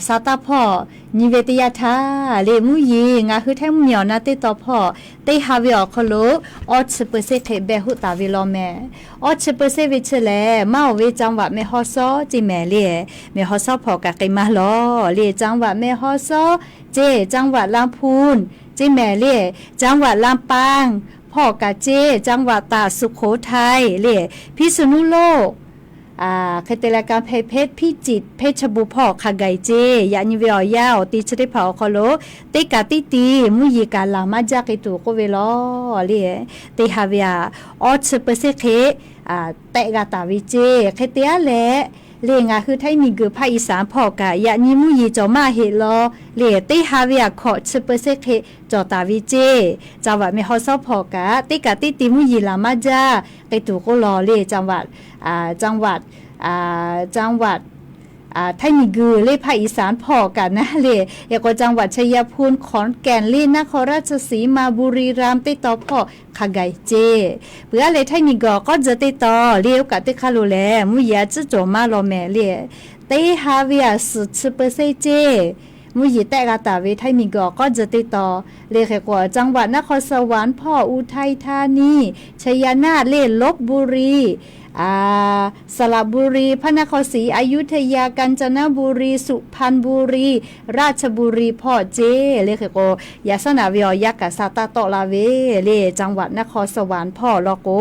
sa taˇ hpawˇ nyi ve teˇ yanˇ htaˇ le mvuhˇ yeˬ ngaˬ hui Htaiˇ mvuhˇ miˬ awˬ na teˇ taw hpawˇ teˇ ha ve awˬ hk'aw lo awˇ chi เปอร์เซ็นต์ hk'e behˬ hoˆ taˍ ve law mehˍ. Awˇ chi เปอร์เซ็นต์ ve chi lehˬ maˇ oˬ ve จังหวัดแม่ฮ่องสอน ceˇ mehˍ le. แม่ฮ่องสอน hpawˇ kaꞈ k'ai maˇ lawˬ le จังหวัดแม่ฮ่องสอน ceˇ, จังหวัดลำพูน ceˇ mehˍ le, จังหวัดลำปาง hpawˇ kaꞈ ceˇ, จังหวัดตาก สุโขทัย le, พิษณุโลก hk'e te leh กำแพงเพชร พิจิตร เพชรบูรณ์ hpawˇ hk'a gaˬ-e ceˇ. Yaꞈ nyi ve awˬ yanˇ awˬ ti chi teˇ hpaˍ awˬ hk'aw lo teˇ kaꞈ teˇ ti mvuhˇ yeˬ kaꞈ laˬ maˇ jaˇ k'ai tuˬ k'oˆ ve law le. Teˇ ha ve aꞈ awˇ chi เปอร์เซ็นต์ hk'e tehˆ g'a taˍ ve ceˇ. Hk'e te aˉ leh le ngaˬ hui Htaiˇ miˬguiˬ hpaˇ Iˉsaˍ hpawˇ kaꞈ yaꞈ nyi mvuhˇ yeˬ cawˬ maˇ heˆ law le. Teˇ ha ve aꞈ hkawꞈ chi เปอร์เซ็นต์ hk'e cawˬ taˍ ve ceˇ. จังหวัดแม่ฮ่องสอน hpawˇ kaꞈ teˇ kaꞈ teˇ ti mvuhˇ yeˬ laˬ maˇ jaˇ k'ai tuˬ k'oˆ law le. จังหวัด จังหวัด Htaiˇ miˬguiˬ le hpaˇ Iˉsaˍ hpawˇ kaꞈ naˉ le. Hk'e k'o จังหวัดชัยภูมิ ขอนแก่น le นครราชสีมา บุรีรัมย์ teˇ taw hpawˇ hk'a gaˬ-e ceˇ. Peuˬ aˉ leh Htaiˇ miˬguiˬ awˬ k'awˉ tzuhˬ teˇ taw le oˇ kaꞈ teˇ hk'aˇ lo lehˬ mvuhˇ yeˬ a cuˉ cawˬ maˇ law mehˍ le. Teˇ ha ve aꞈ suhˍ chi เปอร์เซ็นต์ ceˇ. Mvuhˇ yeˬ tehˆ g'a taˍ ve Htaiˇ miˬguiˬ awˬ k'awˉ tzuhˬ teˇ taw le. Hk'e k'o จังหวัดนครสวรรค์ hpawˇ อุทัยธานี ชัยนาท le ลพบุรี สระบุรี พระนครศรีอยุธยา กาญจนบุรี สุพรรณบุรี ราชบุรี hpawˇ ceˇ le. Hk'e k'o, yaꞈ shaˉ naꞈ ve awˬ yanˇ kaꞈ sa taˇ tawˆ la ve le, จังหวัดนครสวรรค์ hpawˇ law k'o,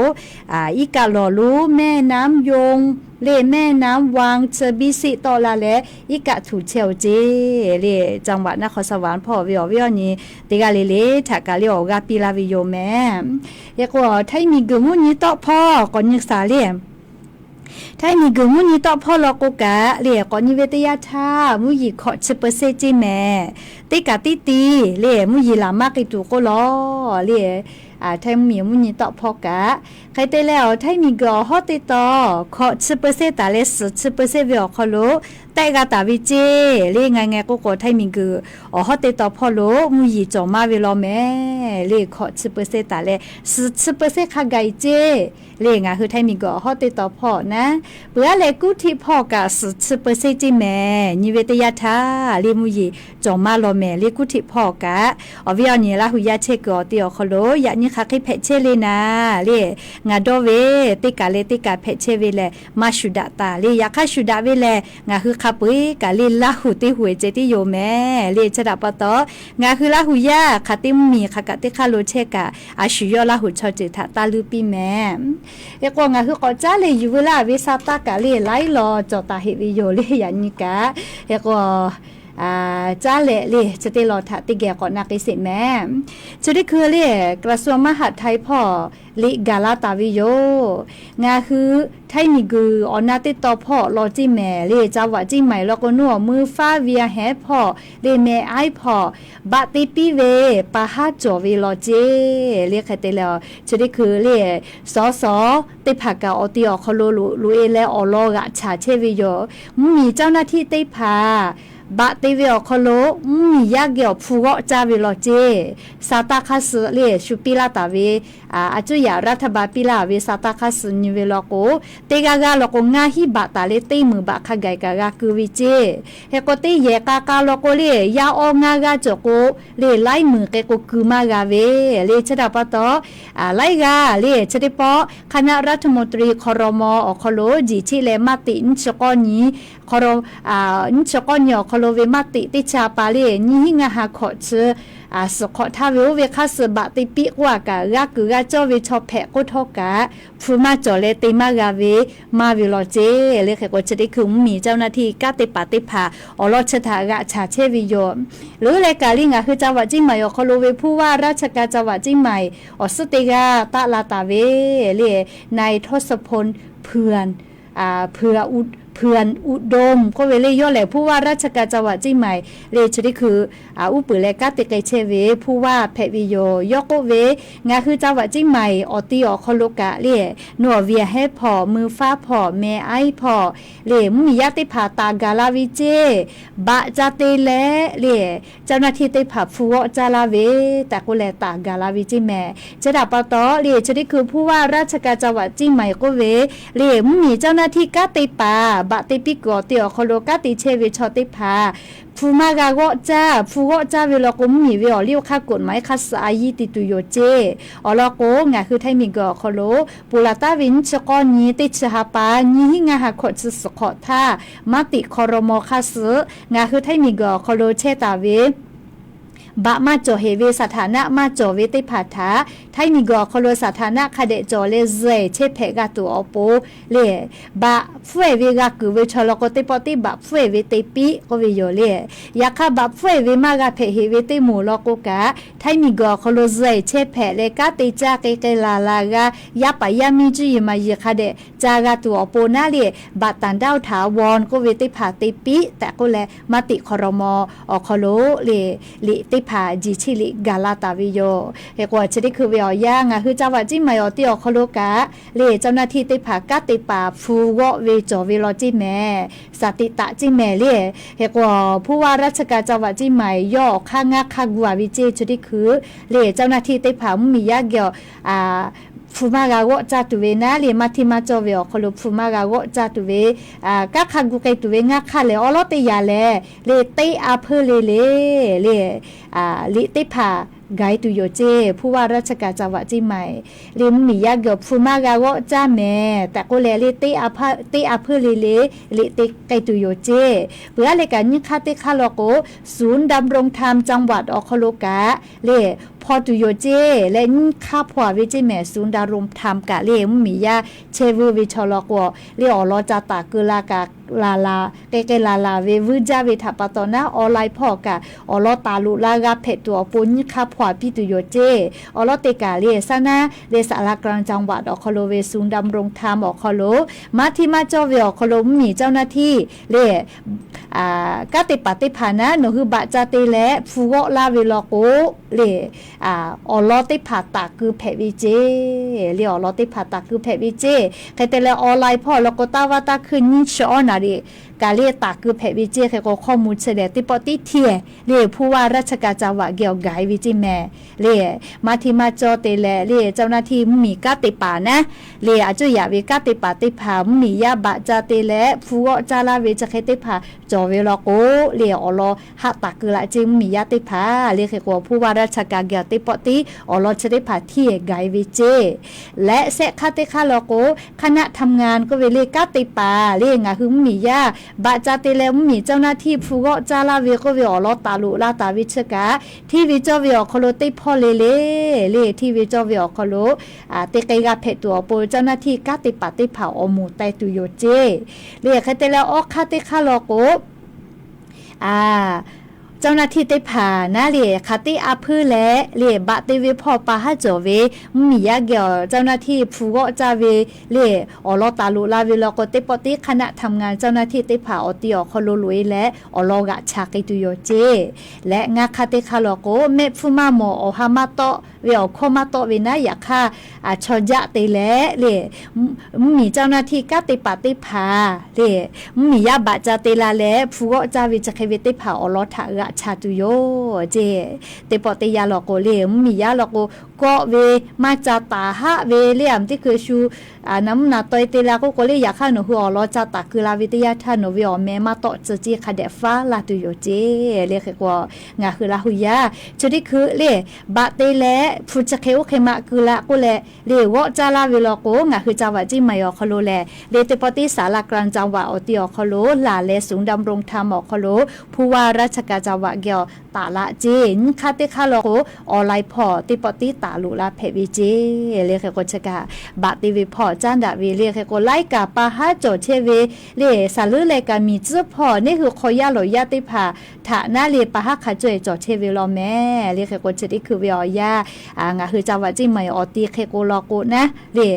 iˉ kaˆ lawˬ lonˉ แม่น้ำยม le, แม่น้ำวัง chi biˇ sheˆ tawˆ la leh, iˉ kaˆ htuꞈ chehˇ-oˬ ceˇ le. จังหวัดนครสวรรค์ hpawˇ ve awˬ viˉ awˬ nyi teˇ g'aˇ le le htaꞈ kaꞈ le awˬ g'aˇ piˇ laˇ ve yoˬ mehˍ. Hk'e k'o, htaiˇ miˬguiˬ mvuhˇ nyi tawˆ hpawˇ k'awꞈ nyi shaˍ le. Htaiˇ miˬguiˬ mvuhˇ nyi tawˆ hpawˇ law k'o kaꞈ le, k'awꞈ nyi ve teˇ yanˇ htaˇ mvuhˇ yeˬ hkawꞈ chi เปอร์เซ็นต์ ceˇ mehˍ. Teˇ kaꞈ tiˉ tiˉ le, mvuhˇ yeˬ laˬ maˇ k'ai tuˬ k'oˆ law le. Htaiˇ mvuhˇ miˬ mvuhˇ nyi tawˆ hpawˇ kaꞈ, hk'e te leh, awˬ htaiˇ miˬguiˬ awˬ hawˉ teˇ taw hkawꞈ chi เปอร์เซ็นต์ taˍ leh suhˍ chi เปอร์เซ็นต์ ve awˬ hk'aw lo tehˆ g'a taˍ ve ceˇ le. Ngaˬ ngeh k'oˆ k'o, htaiˇ miˬguiˬ awˬ hawˉ teˇ taw hpawˇ lo mvuhˇ yeˬ cawˬ maˇ ve law mehˍ le. Hkawꞈ chi เปอร์เซ็นต์ taˍ leh suhˍ chi เปอร์เซ็นต์ hk'a gaˬ-e ceˇ le. Ngaˬ hui htaiˇ miˬguiˬ awˬ hawˉ teˇ taw hpawˇ naˉ, peuˬ aˉ leh kuˉ htiˆ hpawˇ kaꞈ suhˍ chi เปอร์เซ็นต์ ceˇ mehˍ. Nyi ve teˇ yanˇ htaˇ le, mvuhˇ yeˬ cawˬ maˇ law mehˍ le. Kuˉ htiˆ hpawˇ kaꞈ, awˬ viˉ awˬ nyi Laˇ huˍ yaˇ chehˇ kuiˬ awˬ te awˬ hk'aw lo yaꞈ nyi hk'aˬ hk'e hpehꞈ chehˇ le naˍ le, ngaˬ dawˇ ve teˇ kaꞈ leh teˇ kaꞈ hpehꞈ chehˇ ve lehˬ, maˇ shuˍ daꞈ taˍ le. Yaꞈ hk'aˇ shuˍ daꞈ ve lehˬ, ngaˬ hui hk'a peu-eˬ kaꞈ le Laˇ huˍ teˇ huˍ-e ceh tiˉ yoˬ mehˍ le. Chi htaꞈ pa taw, ngaˬ hui Laˇ huˍ yaˇ hk'aˬ teˇ mvuhˇ miˬ hk'aˬ kaꞈ teˇ hk'aˇ lo chehˇ kaꞈ, a shu yawˇ Laˇ huˍ chaw ceuˬ htaꞈ taˇ luˇ piˇ mehˍ. Hk'e k'o, ngaˬ hui k'awꞈ caˉ leh yuˬ veu laˇ ve sa taˇ kaꞈ le laiˉ law cawˬ taˍ heꞈ ve yoˬ le, yaꞈ nyi kaꞈ. Hk'e k'o, caˉ leh le chi teˇ law htaꞈ teˇ geh k'awꞈ na k'ai sheˍ mehˍ. Chi teˇ hkui le, กระทรวงมหาดไทย hpawˇ liꞈ gaˬ la taˍ ve yoˬ. Ngaˬ hui htaiˇ miˬguiˬ awˬ na teˇ taw hpawˇ law ceˇ mehˍ le. จังหวัดเชียงใหม่ law k'o, nawˬ awˬ mui faˉ ve a hehˉ hpawˇ le, meh aiˉ hpawˇ baꞈ te piˇ ve pa haˉ cawˬ ve law ceˇ le. Hk'e te leh, chi teˇ hkui le, สส teˇ hpaˍ kaꞈ awˬ ti awˬ hk'aw lo loꞈ e leh awˬ lawn g'aꞈ chaˍ chehˇ ve yoˬ. Mvuhˇ miˬ เจ้าหน้าที่ teˇ hpaˍ baꞈ te ve awˬ hk'aw lo mvuhˇ miˬ yaˇ geh awˬ hpu g'awˆ caˇ ve law ceˇ. Sa taˇ hk'aˇ suh le shu piˇ laˇ taˍ ve, a cuˇ yaꞈ รัฐบาล piˇ laˇ ve sa taˇ hk'aˇ suh nyi ve law k'o, teˇ g'aˇ g'aˇ law k'o, ngaˇ hinˉ baꞈ taˍ leh teˇ meunˍ baꞈ hk'a gaˬ kaꞈ g'a keu ve ceˇ. Hk'e k'o, teˇ yehˬ k'a k'a law k'o le, yaˇ awˇ ngaˇ g'aˇ cawˬ k'o le, laiˉ meunˍ k'e k'o keu maˇ g'a ve le. Chi htaꞈ pa taw, laiˉ g'aˇ le chi teˇ pawˆ คณะรัฐมนตรี ครม. awˬ hk'aw lo jiˬ cheˆ leh maˇ teꞈ nyiˇ chi k'awˇ nyi, nyiˇ chi k'awˇ nyi awˬ hk'aw lo ve maˇ teꞈ teˇ chi a pa le, nyiˇ hinˉ ngaˇ ha hkawꞈ chi suhˍ hk'awꞈ htaˇ ve oˇ ve hk'aˇ suh baꞈ te piˇ k'oˆ a kaꞈ, g'a kuiˬ g'a cawˇ ve chaw hpehꞈ k'oˆ htawˇ kaꞈ, hpu maˇ cawˬ leh te maˇ g'a ve maˇ ve law ceˇ le. Hk'e k'o, chi teˇ hkui mvuhˇ miˬ เจ้าหน้าที่ kanˉ te paˍ teˇ hpaˍ awˬ lawn chi htaꞈ g'aꞈ chaˍ chehˇ ve yoˬ. Leuˉ leh kaꞈ le, ngaˬ hui จังหวัดเชียงใหม่ awˬ hk'aw lo ve ผู้ว่าราชการจังหวัดเชียงใหม่ awˬ suhˉ teˇ g'aˇ taˆ la taˍ ve le, นายทศพล เผื่อนอุดม k'oˆ ve le, yawˇ lehˬ ผู้ว่าราชการจังหวัดเชียงใหม่ le chi teˇ hkui uˉ peunˍ leh kanˉ te k'ai chehˇ ve ผู้ว่า hpehꞈ ve yoˬ. Yawˇ k'oˆ ve, ngaˬ hui จังหวัดเชียงใหม่ awˬ ti awˬ hk'aw lo kaꞈ le, nawˬ awˬ viˉ a hehˉ hpawˇ, mui faˉ hpawˇ, meh aiˉ hpawˇ le, mvuhˇ miˬ yaˇ teˇ hpaˍ taˍ gaˬ la ve ceˇ. Baꞈ ca te leh le, เจ้าหน้าที่ teˇ hpaˍ hpu g'awˆ caˇ laˇ ve tehꞈ k'oˆ leh taˍ gaˬ la ve ceˇ mehˍ. Chi htaꞈ pa taw le, chi teˇ hkui ผู้ว่าราชการจังหวัดเชียงใหม่ k'oˆ ve le, mvuhˇ miˬ เจ้าหน้าที่ kanˉ te paˍ baꞈ te piˇ kuiˬ awˬ te awˬ hk'aw lo kanˉ te chehˇ ve chaw teˇ hpaˍ hpu maˇ g'a g'awˆ caˇ. Hpu g'awˆ caˇ ve law k'o, mvuhˇ miˬ ve awˬ liˇ awˬ hk'aˇ กฎหมาย hk'a suh a yiˇ te tuˬ yoˬ ceˇ. Awˬ lawn k'o, ngaˬ hui htaiˇ miˬguiˬ awˬ hk'aw lo ponˬ laˬ taˍ ve nyiˇ chi k'awˇ nyi teˇ chi ha pa, nyiˇ hinˉ ngaˇ ha hkawꞈ chi suhˍ hk'awꞈ htaˇ, maˇ teꞈ ครม. hk'a suh ngaˬ hui htaiˇ miˬguiˬ awˬ hk'aw lo chehˇ taˍ ve baꞈ maˇ cawˬ heꞈ ve สถานะ maˇ cawˬ ve teˇ hpaˍ htaꞈ htaiˇ miˬguiˬ awˬ hk'aw lo สถานะ hk'a dehꞈ cawˬ leh zuhˬ ehˍ chehˇ hpehꞈ g'a tuˬ awˬ pon le, baꞈ hpfuhˇ ehˍ ve g'a kuiˬ ve chaw law k'o, teˇ pawˆ teˇ baꞈ hpfuhˇ ehˍ ve te piˇ k'oˆ ve yoˬ le. Yaꞈ hk'aˇ, baꞈ hpfuhˇ ehˍ ve maˇ g'a hpehꞈ heꞈ ve teˇ moˍ law k'o kaꞈ, htaiˇ miˬguiˬ awˬ hk'aw lo zuhˬ ehˍ chehˇ hpehꞈ leh kanˉ te caˇ k'e k'e laˬ laˬ g'a, yaˇ paˍ yaˇ miˇ cuˇ yiˍ maˍ yiˍ hk'a dehꞈ ca g'a tuˬ awˬ pon naˉ le, บัตรต่างด้าวถาวร k'oˆ ve teˇ hpaˍ te piˇ tehꞈ k'oˆ leh, maˇ teꞈ ครม. awˬ hk'aw lo le, liꞈ teˇ hpaˍ jiˬ cheˆ liꞈ gaˬ la taˍ ve yoˬ. Hk'e k'o, chi teˇ hkui ve awˬ yanˇ ngaˬ hui จังหวัดเชียงใหม่ awˬ ti awˬ hk'aw lo kaꞈ le, เจ้าหน้าที่ teˇ hpaˍ kanˉ te paˍ hpu g'awˆ ve cawˬ ve law ceˇ mehˍ. Saˍ tiꞈ taꞈ ceˇ mehˍ le. Hk'e k'o, ผู้ว่าราชการจังหวัดเชียงใหม่ yawˇ awˬ hk'aˇ ngaˇ hk'aˇ gu a ve ceˇ. Chi teˇ hkui le, เจ้าหน้าที่ teˇ hpaˍ mvuhˇ miˬ yaˇ geh awˬ hpu maˇ g'a g'awˆ caˇ tuˬ ve naˉ le, maˇ hteˇ maˇ cawˇ ve awˬ hk'aw lo hpu maˇ g'a g'awˆ caˇ tuˬ ve, kanˉ hk'a gu k'ai tuˬ ve ngaˇ hk'aˇ lehˬ, awˉ lawˉ teˇ yanˇ lehˬ le, teˇ a hpeuˇ le le le, liꞈ teˇ hpaˍ gaˬ e tuˬ yoˬ ceˇ. ผู้ว่าราชการจังหวัดเชียงใหม่ le mvuhˇmiˬ yaˇ geh awˬ hpu maˇ g'a g'awˆ caˇ mehˍ tehꞈ k'oˆ leh le, teˇ a hpuiˇ le le liꞈ te k'ai tuˬ yoˬ ceˇ. Peuˬ aˉ le kaꞈ nyiˇ hk'aˇ teˇ hk'aˇ law k'o, ศูนย์ดำรงธรรมจังหวัด awˬ hk'aw lo kaꞈ le hpaw tuˬ yoˬ ceˇ leh, nyiˇ hk'aˇ hpaw a ve ceˇ mehˍ. ศูนย์ดำรงธรรม kaꞈ le mvuhˇmiˬ yaˇ chehˇ vuiˇ ve chaw law k'o, le awˬ lawn ca taˍ keu la kaꞈ laˬ laˬ k'ai k'ai laˬ laˬ ve vuiˇ jaˇ ve htaꞈ pa taw naˉ, online hpawˇ kaꞈ awˬ lawn taˍ loꞈ la g'a hpehꞈ tuˬ awˬ pon nyiˇ hk'aˇ hpaw a piˇ tuˬ yoˬ ceˇ. Awˬ lawn teˇ kaˬ le saˉ naˉ le ศาลากลางจังหวัด awˬ hk'aw lo ve ศูนย์ดำรงธรรม awˬ hk'aw lo maˇ htiˇ maˇ cawˇ ve awˬ hk'aw lo mvuhˇmiˬ เจ้าหน้าที่ le kanˉ te paˍ teˇ hpaˍ naˉ nawˬ hui baꞈ ca te leh hpu g'awˆ laˇ ve law k'o, le awˬ lawn teˇ hpaˍ taˍ keu hpehꞈ ve ceˇ. Le awˬ lawn teˇ hpaˍ taˍ keu hpehꞈ ve ceˇ. Hk'e te leh online hpawˇ law k'o, taˇ vaˇ taˇ hkuiˇ nyiˇ chi awˉ naˍ riˍ kaꞈ le taˍ keu hpehꞈ ve ceˇ. Hk'e k'o hk'aw mvuh chi lehˬ teˇ pawˆ tiˉ htiˇ le ผู้ว่าราชการจังหวัด geh awˬ gaˬ e ve ceˇ mehˍ. Le maˇ htiˇ maˇ cawˇ te leh le เจ้าหน้าที่ mvuhˇmiˬ kanˉ te paˍ naˉ le a cuˇ yaꞈ ve kanˉ te paˍ teˇ hpaˍ mvuhˇmiˬ yaˇ baꞈ ca te leh hpu g'awˆ caˇ laˇ ve chi hk'e teˇ hpaˍ cawˬ ve law k'o, le awˬ lawn haˆ taˍ keu laꞈ ceˇ mvuhˇmiˬ yaˇ teˇ hpaˍ. Le hk'e k'o ผู้ว่าราชการ geh awˬ teˇ pawˆ tiˉ awˬ lawn chi teˇ hpaˍ htiˇ gaˬ e ve ceˇ. Leh shehˆ hk'aˇ teˇ hk'aˇ law k'o, คณะทำงาน k'oˆ ve le kanˉ te paˍ le ngaˬ hui mvuhˇmiˬ yaˇ baꞈ ca te leh mvuhˇmiˬ เจ้าหน้าที่ hpu g'awˆ caˇ laˇ ve k'oˆ ve awˬ lawn taˍ loꞈ la taˍ ve chi kaꞈ, hteˇ ve cawˇ ve awˬ hk'aw lo teˇ hpawˇ le le, le hteˇ ve cawˇ ve awˬ hk'aw lo teˇ k'ai g'a hpehꞈ tuˬ awˬ pon เจ้าหน้าที่ kanˉ te paˍ teˇ hpaˍ awˬ moˍ taiˍ tuˬ yoˬ ceˇ. Le hk'e te leh awˬ hk'aˇ teˇ hk'aˇ law k'o, a, เจ้าหน้าที่ teˇ hpaˍ naˉ le hk'aˬ teˇ a hpuiˇ leh le baꞈ te ve hpawˇ pa haˉ cawˬ ve mvuhˇmiˬ yaˇ geh awˬ เจ้าหน้าที่ hpu g'awˆ caˇ ve le awˬ lawn taˍ loꞈ la ve law k'o, teˇ pawˆ tiˉ คณะทำงาน เจ้าหน้าที่ teˇ hpaˍ awˬ ti awˬ hk'aw lo loꞈ e leh awˬ lawn g'aꞈ cha k'ai tuˬ yoˬ ceˇ. Leh ngaˇ hk'aˇ teˇ hk'aˇ law k'o, mehˆ hpfuhˇ maˇ mawˬ awˬ ha maˇ tawˆ ve awˬ hkawˇ maˇ tawˆ ve naˉ, yaꞈ hk'aˇ chaw jaˆ te leh le mvuhˇmiˬ เจ้าหน้าที่ kanˉ te paˍ teˇ hpaˍ le mvuhˇmiˬ yaˇ baꞈ ca te la leh hpu g'awˆ caˇ ve chi hk'e ve teˇ hpaˍ awˬ lawn htaꞈ g'aꞈ cha tuˬ yoˬ ceˇ. Teˇ pawˆ teˇ yanˇ law k'o le mvuhˇmiˬ yaˇ law k'o, kawˆ ve maˇ ca taˍ haˆ ve le a mvuhˇ teˇ hkui shu naˍ mvuhˇ naˍ taw e te la k'oˆ k'o le, yaꞈ hk'aˇ nawˬ hui awˬ lawn ca taˍ keu la ve teˇ yanˇ htaˇ nawˬ ve awˬ meh maˇ tawˆ tcuh ceˇ hk'a dehꞈ faˉ laˇ tuˬ yoˬ ceˇ. Le hk'e k'o ngaˬ hui Laˇ hu yaˇ chi teˇ hkui le baꞈ te leh hpu chi hk'e oˇ hk'e maꞈ keu la k'oˆ leh le g'awˆ caˇ laˇ ve law k'o, ngaˬ hui จังหวัดเชียงใหม่ awˬ hk'aw lo lehˬ le teˇ pawˆ tiˉ ศาลากลางจังหวัด awˬ ti awˬ hk'aw lo laˬ leh ศูนย์ดำรงธรรม awˬ hk'aw lo ผู้ว่าราชการจังหวัด geh awˬ taˍ laꞈ ceˇ. Nyiˇ hk'aˇ teˇ hk'aˇ law k'o, online hpawˇ teˇ pawˆ tiˉ taˍ loꞈ la hpehꞈ ve ceˇ. Le hk'e k'o chi kaꞈ baꞈ te ve hpawˇ caˉ daꞈ ve le hk'e k'o, laiˉ kaꞈ pa haˉ cawˬ chehˇ ve le saˍ leuˉ leh kaꞈ miˬ tcuhˉ hpawˇ neˇ hui hk'aw yaˇ lawˬ yaˇ teˇ hpaˍ htaꞈ naˉ le pa haˉ hk'a caweh cawˬ chehˇ ve law mehˍ. Le hk'e k'o chi teˇ hkui ve awˬ yanˇ ngaˬ hui จังหวัดเชียงใหม่ awˬ ti hk'e k'o law k'o naˉ le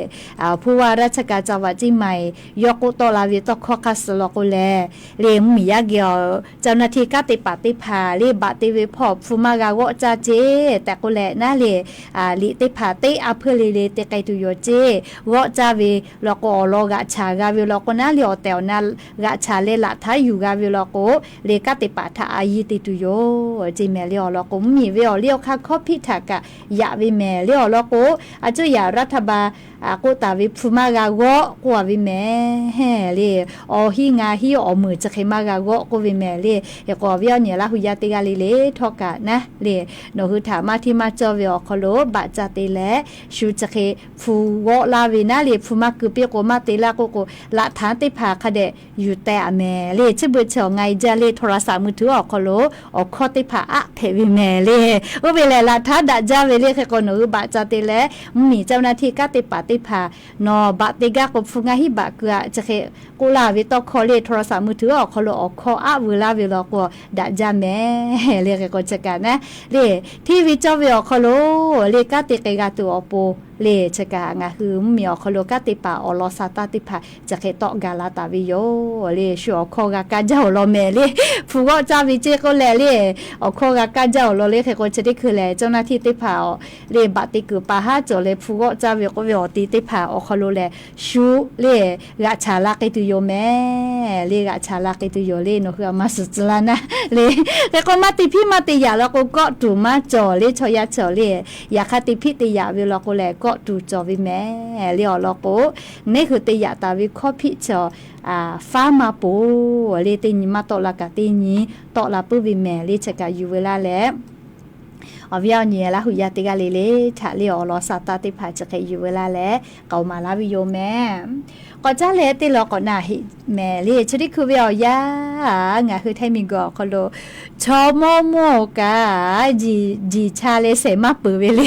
ผู้ว่าราชการจังหวัดเชียงใหม่ yawˇ k'oˆ tawˆ la ve tawˇ hkawˇ hk'a suh law k'o lehˬ, le mvuhˇmiˬ yaˇ geh awˬ เจ้าหน้าที่ kanˉ te paˍ teˇ hpaˍ le baꞈ te ve hpawˇ hpu maˇ g'a g'awˆ caˇ ceˇ tehꞈ k'oˆ leh naˉ le liꞈ teˇ hpaˍ teˇ a hpuiˇ le le te k'ai tuˬ yoˬ ceˇ. G'awˆ caˇ ve law k'o awˬ lawn g'aꞈ chaˍ g'a ve law k'o naˉ le awˬ tehˬ awˬ na g'aꞈ chaˍ leh laꞈ htaˉ yuˬ g'a ve law k'o, le kanˉ te paˍ htaꞈ a yiˇ te tuˬ yoˬ ceˇ mehˍ. Le awˬ lawn k'o mvuhˇmiˬ ve awˬ liˇ awˬ hk'aˇ hkawˇ hpiˆ htaꞈ kaꞈ yaꞈ ve mehˍ. Le awˬ lawn k'o, a cuˇ yaꞈ รัฐบาล k'oˆ taˍ ve hpu maˇ g'a g'awˆ k'oˆ a ve mehˍ le. Awˬ hiˉ ngaˬ hiˉ awˬ meunˍ chi hk'e maˇ g'a g'awˆ k'oˆ ve mehˍ le. Hk'e k'o awˬ viˉ awˬ nyi Laˇ hu yaˇ teˇ g'aˇ le le htawˇ kaꞈ naˉ le, nawˬ hui htaꞈ maˇ hteˇ maˇ cawˇ ve awˬ hk'aw lo baꞈ ca te leh shu chi hk'e hpu g'awˆ laˇ ve naˉ le hpu maˇ keu piˇ k'o maˇ te laˇ k'oˆ k'o, laꞈ htaˉ teˇ hpaˍ hk'a dehꞈ yuˬ teh a mehˍ le. Chi beuꞈ chi awˬ ngaˬ e jaˇ le โทรศัพท์มือถือ awˬ hk'aw lo awˬ hkawˇ teˇ hpaˍ aˆ hpehꞈ ve mehˍ le. Oˇ ve lehˬ laꞈ htaˉ daꞈ jaˇ ve le. Hk'e k'o nawˬ hui baꞈ ca te leh mvuhˇmiˬ เจ้าหน้าที่ kanˉ te paˍ teˇ hpaˍ nawˬ baꞈ te gaˇ k'o hpu ngaˇ hiˉ baꞈ keu aꞈ chi hk'e k'oˆ laˇ ve tawˇ hkawˇ le โทรศัพท์มือถือ awˬ hk'aw lo awˬ hkawˇ aˆ veu laˇ ve law k'o daꞈ jaˇ mehˍ le. Hk'e k'o chi kaꞈ naˉ le hteˇ ve cawˇ ve awˬ hk'aw lo le kanˉ te k'ai g'a tuˬ awˬ pon le chi kaꞈ ngaˬ hui mvuhˇmiˬ awˬ hk'aw lo kanˉ te paˍ awˬ lawn sa taˇ teˇ hpaˍ chi hk'e tawˆ gaˬ la taˍ ve yoˬ le. Shu awˬ hkawˇ g'a kaˇ jaˇ awˬ lawn mehˍ le. Hpu g'awˆ caˇ ve ceˇ k'oˆ leh le awˬ hkawˇ g'a kaˇ jaˇ awˬ lawn le. Hk'e k'o chi teˇ hkui lehˬ เจ้าหน้าที่ teˇ hpaˍ le baꞈ te kuiˬ pa haˉ cawˬ leh hpu g'awˆ caˇ ve k'oˆ ve awˬ ti teˇ hpaˍ awˬ hk'aw lo lehˬ shu le g'aꞈ chaˍ la k'ai tuˬ yoˬ mehˍ le. G'aꞈ chaˍ la k'ai tuˬ yoˬ le. Nawˬ hui a maˇ suhˍ tcuh laˇ naˉ le. Hk'e k'o maˇ te hpiˇ maˇ te yaꞈ law k'o kawˆ tuˬ maˇ cawˬ le chaw yaˇ cawˬ le. Yaꞈ hk'aˇ te hpiˇ te yaꞈ ve law k'o lehˬ kawˆ tuˬ cawˬ ve mehˍ le. Awˬ lawn k'o neˇ hui te yaꞈ taˍ ve hkawˇ hpiˆ chaw faˉ maˇ poˬ le. Teˇ nyi maˇ tawˆ la kaꞈ teˇ nyi tawˆ la puiˉ ve mehˍ le. Chi kaꞈ yuˬ veu laˇ leh Awˬ viˉ awˬ nyi Laˇ huˍ yaˇ teˇ g'aˇ le le htaꞈ le awˬ lawn saˍ taˇ teˇ hpaˍ chi hk'e yuˬ ve laˇ leh k'aoˍ maˍ laˇ ve yoˬ mehˍ. K'awꞈ caˉ leh teˇ lawn k'awꞈ na heˆ mehˍ le. Chi teˇ hkui ve awˬ yanˇ, ngaˬ hui Htaiˇ miˬguiˬ awˬ hk'aw lo chaw mawˇ mawˇ-oˬ kaꞈ, jiˬ jiˬ cha leh shehˍ maˇ peuˬ ve le.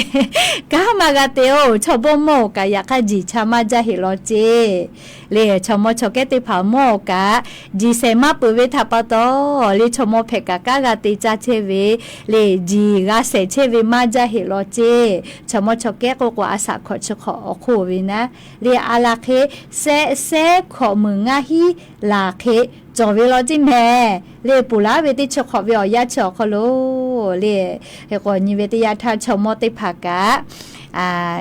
Kanˉ maˇ g'a te-oˬ, chaw mawˇ mawˇ-oˬ kaꞈ yaꞈ hk'aˇ jiˬ cha maˇ jaˇ heˆ law ceˇ. Le chaw mawˇ chaw kehˉ teˇ hpaˍ mawˇ-oˬ kaꞈ, jiˬ shehˍ maˇ peuˬ ve htaꞈ pa taw, le chaw mawˇ hpehꞈ kaꞈ kanˉ g'a te caˇ chehˇ ve, le jiˬ g'a shehˍ chehˇ ve maˇ jaˇ heˆ law ceˇ. Chaw mawˇ chaw kehˉ k'oˆ k'o, a shaꞈ hkawꞈ chi hk'awꞈ awˬ hk'oˆ ve naˉ, le a laˬ hk'e shehˆ sehˉ hkawꞈ meunˍ ngaˇ hiˉ laˬ hk'e cawˬ ve law ceˇ mehˍ. Le ponˬ laˉ ve teˇ chi hk'awꞈ ve awˬ yanˇ chi awˬ hk'aw lo, le hk'e k'o nyi ve teˇ yanˇ htaˇ chaw mawˇ teˇ hpaˍ kaꞈ,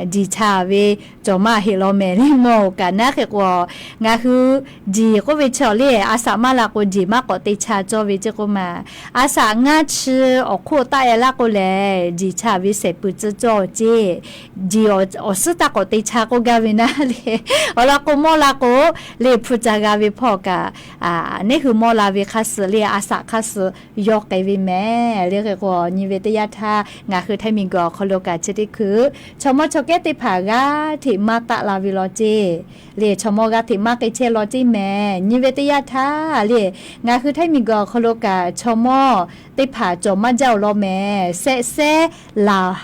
jiˬ cha ve cawˬ maˇ heˆ law mehˍ le mawˇ-oˬ kaꞈ naˉ. Hk'e k'o, ngaˬ hui jiˬ k'oˆ ve chaw le a shaꞈ maˇ la k'o, jiˬ maˇ k'awꞈ te cha cawˇ ve ceˇ k'oˆ ma. A shaꞈ ngaˇ chi awˬ hk'oˆ taˆ e laˇ k'o lehˬ, jiˬ cha ve shehˍ peuˬ tcuh cawˇ ceˇ. Jiˬ awˬ suhˉ taˇ k'awꞈ te cha k'oˆ gaˇ ve naˉ le. Awˬ lawn k'o, mawˇ la k'o, le hpu ca g'a ve hpawˇ kaꞈ, neˉ hui mawˇ la ve hk'aˇ suh le a shaꞈ hk'aˇ suh yawˇ k'ai ve mehˍ. Le hk'e k'o, nyi ve teˇ yanˇ htaˇ ngaˬ hui Htaiˇ miˬguiˬ awˬ hk'aw lo kaꞈ chi teˇ hkui chaw mawˇ chaw kehˉ teˇ hpaˍ g'aˇ hteꞈ maˇ taˆ la ve law ceˇ. Le chaw mawˇ g'aˇ hteꞈ maˇ k'ai chehˇ law ceˇ mehˍ. Nyi ve teˇ yanˇ htaˇ le, ngaˬ hui Htaiˇ miˬguiˬ awˬ hk'aw lo kaꞈ chaw mawˇ teˇ hpaˍ cawˬ maˇ jaˇ-oˬ law mehˍ. Shehˆ sehˉ laˬ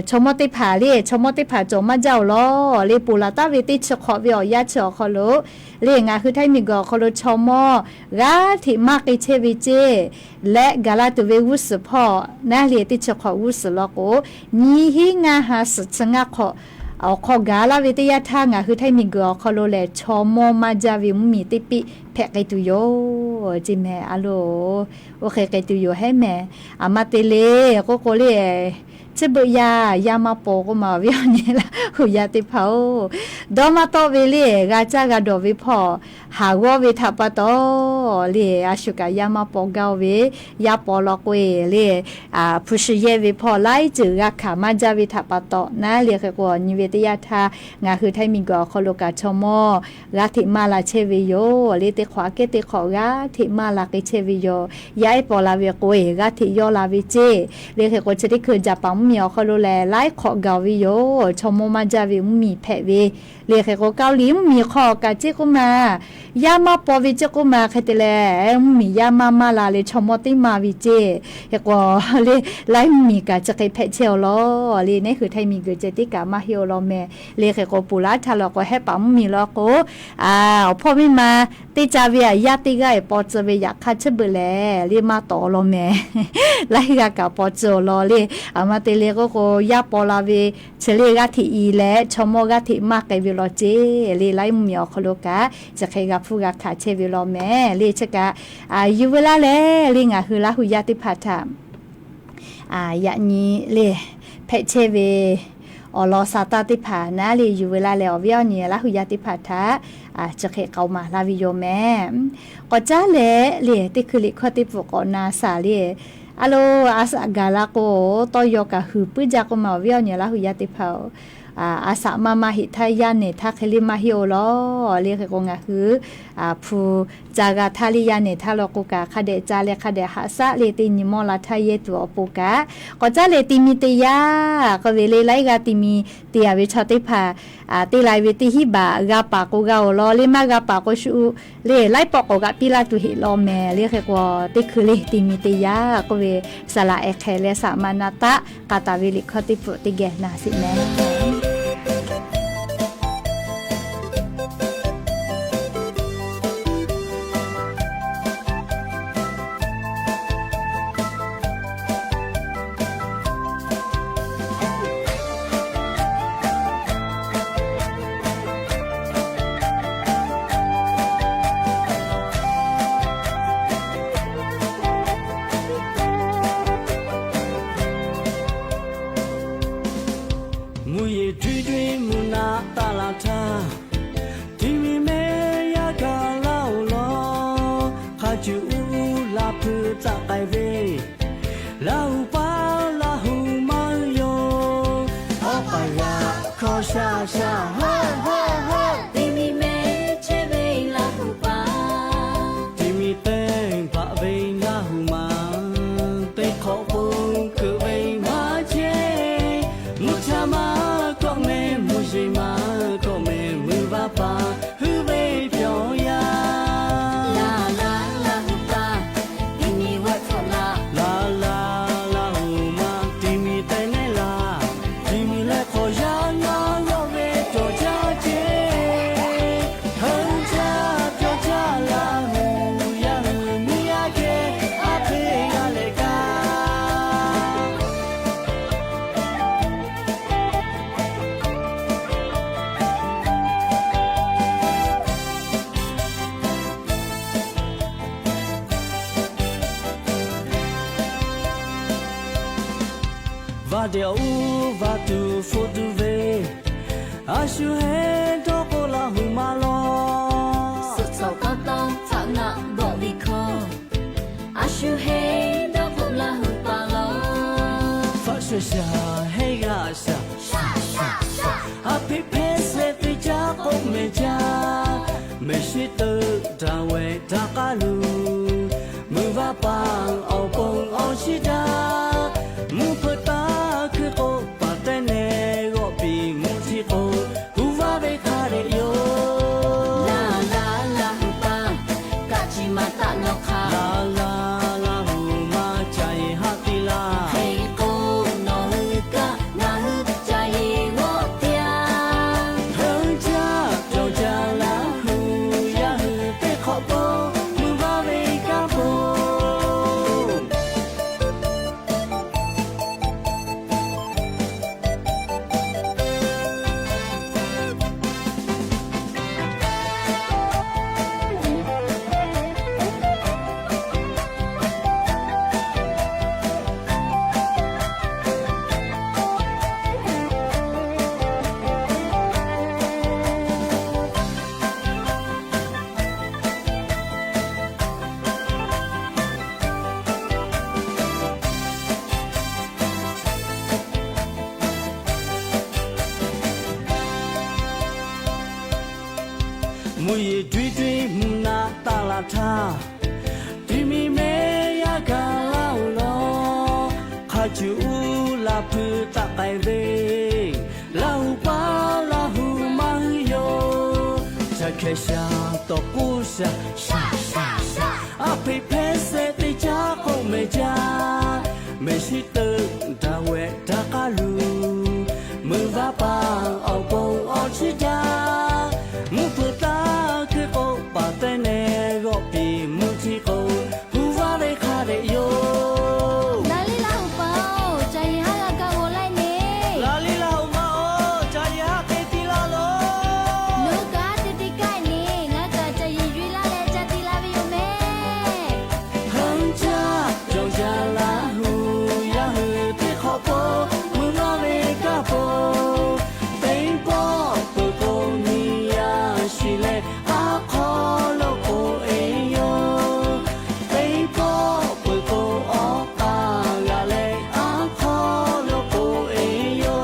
chaw mawˇ teˇ hpaˍ le, chaw mawˇ teˇ hpaˍ cawˬ maˇ jaˇ-oˬ law. Le ponˬ laˬ taˍ ve teˇ chi hk'awꞈ ve awˬ yanˇ chi awˬ hk'aw lo, le ngaˬ hui Htaiˇ miˬguiˬ awˬ hk'aw lo chaw mawˇ g'aˇ hteꞈ maˇ k'ai chehˇ ve ceˇ. Leh gaˬ la tuˬ ve g'uˇ suhˍ hpawˇ naˉ le teˇ chi hk'awꞈ g'uˇ suhˍ law k'o, nyiˇ hinˉ ngaˇ ha suhˍ chi ngaˇ hk'awꞈ awˬ hk'aw gaˬ laˇ ve teˇ yanˇ htaˇ ngaˬ hui Htaiˇ miˬguiˬ awˬ hk'aw lo lehˬ chaw mawˇ maˇ jaˇ ve mvuhˇmiˬ teˇ piˆ hpehꞈ k'ai tuˬ yoˬ ceˇ mehˍ. A loˬ, oˇ hk'e k'ai tuˬ yoˬ heˉ mehˍ. A ma te le k'oˆ k'o le, chi beuꞈ yaˇ yaˇ maˇ paw k'oˆ ma, awˬ viˉ awˬ nyi Laˇ huˍ yaˇ teˇ hpaˍ-oˬ, dawˇ maˇ tawˆ ve le g'a caˇ g'a dawˬ ve hpawˇ haˍ g'awˇ ve htaꞈ pa taw, le a shu kaꞈ yaˇ maˇ paw gaˇ-oˬ ve, yaˇ paw law k'o-e le hpu shi yehˇ ve hpawˇ laiˉ ceuˬ g'a hkanˍ maˇ jaˇ ve htaꞈ pa taw naˉ le hk'e k'o, nyi ve teˇ yanˇ htaˇ ngaˬ hui Htaiˇ miˬguiˬ awˬ hk'aw lo kaꞈ chaw mawˇ g'aˇ hteꞈ maˇ la chehˇ ve yoˬ. Le teˇ hk'awꞈ aꞈ kehˉ teˇ hk'awꞈ g'aˇ hteꞈ maˇ la k'ai chehˇ ve yoˬ. Yaˇ ehˉ paw la ve k'o-e g'aˇ hteꞈ yawˇ la ve ceˇ. Le hk'e k'o chi teˇ hkui Jaˍpaˍ mvuhˇmiˬ awˬ hk'aw lo lehˬ laiˉ hk'awꞈ gaˬ-oˬ ve yoˬ. Chaw mawˇ maˇ jaˇ ve mvuhˇmiˬ hpehꞈ ve. Le hk'e k'o Kaoˇliˍ mvuhˇmiˬ hk'aw kaꞈ ceˇ k'oˆ ma, yaˇ maˇ paw ve ceˇ k'oˆ ma, hk'e te leh mvuhˇmiˬ yaˇ maˇ maˇ la le chaw mawˇ teˇ maˇ ve ceˇ. Hk'e k'o le laiˉ mvuhˇmiˬ kaꞈ chi hk'e hpehꞈ chehˇ-oˬ law. Le neˉ hui Htaiˇ miˬguiˬ ceh tiˉ kaꞈ maˇ heˆ-oˬ law mehˍ. Le hk'e k'o ponˬ laˉ htaˇ law k'o Hehˉ paˍ mvuhˇmiˬ law k'o, awˬ hpawˇ miˇ ma teˇ ca ve aꞈ yaˇ teˇ g'aˇ-e paw tcuh ve yaꞈ hk'aˇ chi beuꞈ lehˬ le maˇ tawˍ-oˬ law mehˍ. Laiˉ g'aˇ kaꞈ paw tcuh-oˬ law le. A ma te le k'oˆ k'o yaˇ paw la ve chi le g'aˇ hteꞈ i leh chaw mawˇ g'aˇ hteꞈ maˇ k'ai ve law ceˇ. Le laiˉ mvuhˇmiˬ awˬ hk'aw lo kaꞈ chi hk'e g'a hpuˇ g'a hkanˍ chehˇ ve law mehˍ. Le chi kaꞈ yuˬ veu laˇ leh le ngaˬ hui Laˇ huˍ yaˇ teˇ hpaˍ htaꞈ yaꞈ nyi le hpehꞈ chehˇ ve awˬ lawn sa taˇ teˇ hpaˍ naˉ le yuˬ veu laˇ leh awˬ viˉ awˬ nyi Laˇ huˍ yaˇ teˇ hpaˍ htaꞈ chi hk'e k'aoˍ maˍ laˇ ve yoˬ mehˍ. K'awꞈ caˉ leh le teˇ hkui liꞈ hkawˇ teˇ pfuhˍ k'awꞈ na shaˍ le. A loˬ, a shaꞈ gaˬ la k'o tawˇ yaw kaꞈ huiˍ puiˉ jaˇ k'oˆ ma, awˬ viˉ awˬ nyi Laˇ huˍ yaˇ teˇ hpaˍ-oˬ, a shaꞈ maˇ maˇ heˆ htaˇ yaˇ nehˬ htaˇ hk'e le maˇ heˆ-oˬ law. Le hk'e k'o ngaˬ hui hpu ca g'a htaˇ le yaˇ nehˬ htaˇ law k'o kaꞈ hk'a dehꞈ ca leh hk'a dehꞈ haꞈ shaˉ le teˇ nyi mawˇ la htaˇ yehˇ tuˬ awˬ pon kaꞈ, k'awꞈ caˉ leh ti mi te yaˇ k'oˆ ve le laiˉ g'aˇ ti mi te yaˇ ve chaw teˇ hpaˍ te lai ve teˇ hinˉ baꞈ g'a paˍ k'o g'a-oˬ law le, maˇ g'a paˍ k'o shu le laiˉ pawˆ k'awꞈ g'aꞈ piˇ laˇ tuˬ heˆ law mehˍ. Le hk'e k'o teˇ hkui le ti mi te yaˇ k'oˆ ve saˍ laꞈ ehˍ hk'ehꞈ leh saꞈ ma na taˆ k'a taˍ ve liꞈ hkawˇ teˇ pfuhˍ teˇ geh na sheˍ mehˍ. Mvuhˇ yeˬ htuiˇ htuiˇ mvuhˇ naˆ taˆ la htaˇ, ti mi mehˆ yaˇ gaˬ laˇ-oˬ law. Hk'a cuˬ uˉ uˉ la hpui tcaˆ k'ai ve, Laˇ huˍ paˍ Laˇ huˍ maˇ yoˬ. Awˬ paˍ yaꞈ hkawˇ shaˉ shaˉ ha ha ha, ti mi mehˆ chehˇ ve Laˇ huˍ paˍ, ti mi teˇ hpaˍ ve Laˇ huˍ maˍ, teˇ hk'awꞈ pon keu ve Baˬ dehꞈ uˉ vaˇ tuˬ hpfuhˆ tuˬ ve, a shu heˆ dawˇ k'o Laˇ huˍ maˇ lawˬ. Suhˍ cawˬ k'aw tawˇ htaꞈ ngaˆ bawˆ ve hkawˇ, a shu heˆ dawˇ k'o Laˇ huˍ paˍ lawˬ. Faˆ shaˍ shaˍ heˆ g'aˇ shaˍ, a hpeꞈ hpehˇ shehˆ teˇ caˉ k'oˆ mehˍ jaˇ. Mehˍ shiˉ teuˆ daꞈ wehˬ daꞈ k'aˉ luˬ, mvuhˇ vaˇ paˍ awˬ pon awˬ shiˉ daꞈ. Mvuhˇ hpeuꞈ taˇ hkuiˇ k'o, paˍ tehˉ nehˬ g'awˆ piˍ mvuhˇ htiˇ k'o, hu vaˇ ve hk'a dehꞈ yoˬ. Laˇ laˇ Laˇ huˍ paˍ, kaˆ ciˍ maˍ taˆ nawˬ hk'aˬ. Laˇ laˇ Laˇ huˍ maˇ ca yeˬ haˆ te laˇ. Hk'e k'o nawˬ hui kaꞈ ngaˬ hui ca yeˬ g'awˆ te-a. Heuˆ jaˇ cawˬ jaˇ Laˇ huˍ yaˇ hui teˇ hk'awꞈ k'o, mvuhˇ vaˇ ve kanˉ po. Mvuhˇ yeˬ duiˇ duiˇ mvuhˇ naˆ taˆ la htaˇ, tuˬ miˬ mehˆ yaˇ gaˬ laˇ-oˬ lawˬ. Hk'a cuˬ uˉ la hpui taˆ k'ai ve, Laˇ huˍ paˍ Laˇ huˍ maˇ huiˉ yoˬ. Shaˍ hkehˍ shaˍ tawˍ k'oˆ shaˍ, a hpeꞈ hpehˇ shehˆ teˇ caˉ k'oˆ mehˍ jaˇ. Mehˍ shiˉ teuˆ daꞈ wehˬ daꞈ k'aˉ luˬ, mvuhˇ vaˇ paˍ awˬ pon awˬ shiˉ jaˇ. Mvuhˇ hpeuꞈ taˇ hkuiˇ k'o, paˍ tehˉ nehˬ g'awˆ piˍ mvuhˇ htiˇ k'o, hu vaˇ ve hk'a dehꞈ yoˬ. Laˇ liˇ Laˇ huˍ paˍ-oˬ, ca yeˬ haˆ g'a kaˇ g'aw laiˉ ne. Laˇ liˇ Laˇ huˍ maˇ-oˬ, ca yeˬ haˆ k'e piˇ laˇ loˬ. Nawˬ hui kaꞈ haˉ te te kaˇ ne, ngaˬ hui kaꞈ ca yeˬ yuˬ-e laˇ leh ca te la ve yoˬ mehˍ. Heuˆ jaˇ cawˬ jaˇ Laˇ huˍ yaˇ hui teˇ hk'awꞈ k'o, mvuhˇ vaˇ ve kanˉ po. Teˇ pawˆ peuˬ k'o nyi yaˇ shiˍ leh, aˉ hk'aw lo k'oꞈ-e yoˬ. Teˇ pawˆ peuˬ k'o awˬ k'aˇ g'aꞈ leh, aˉ hk'aw lo k'oꞈ-e yoˬ.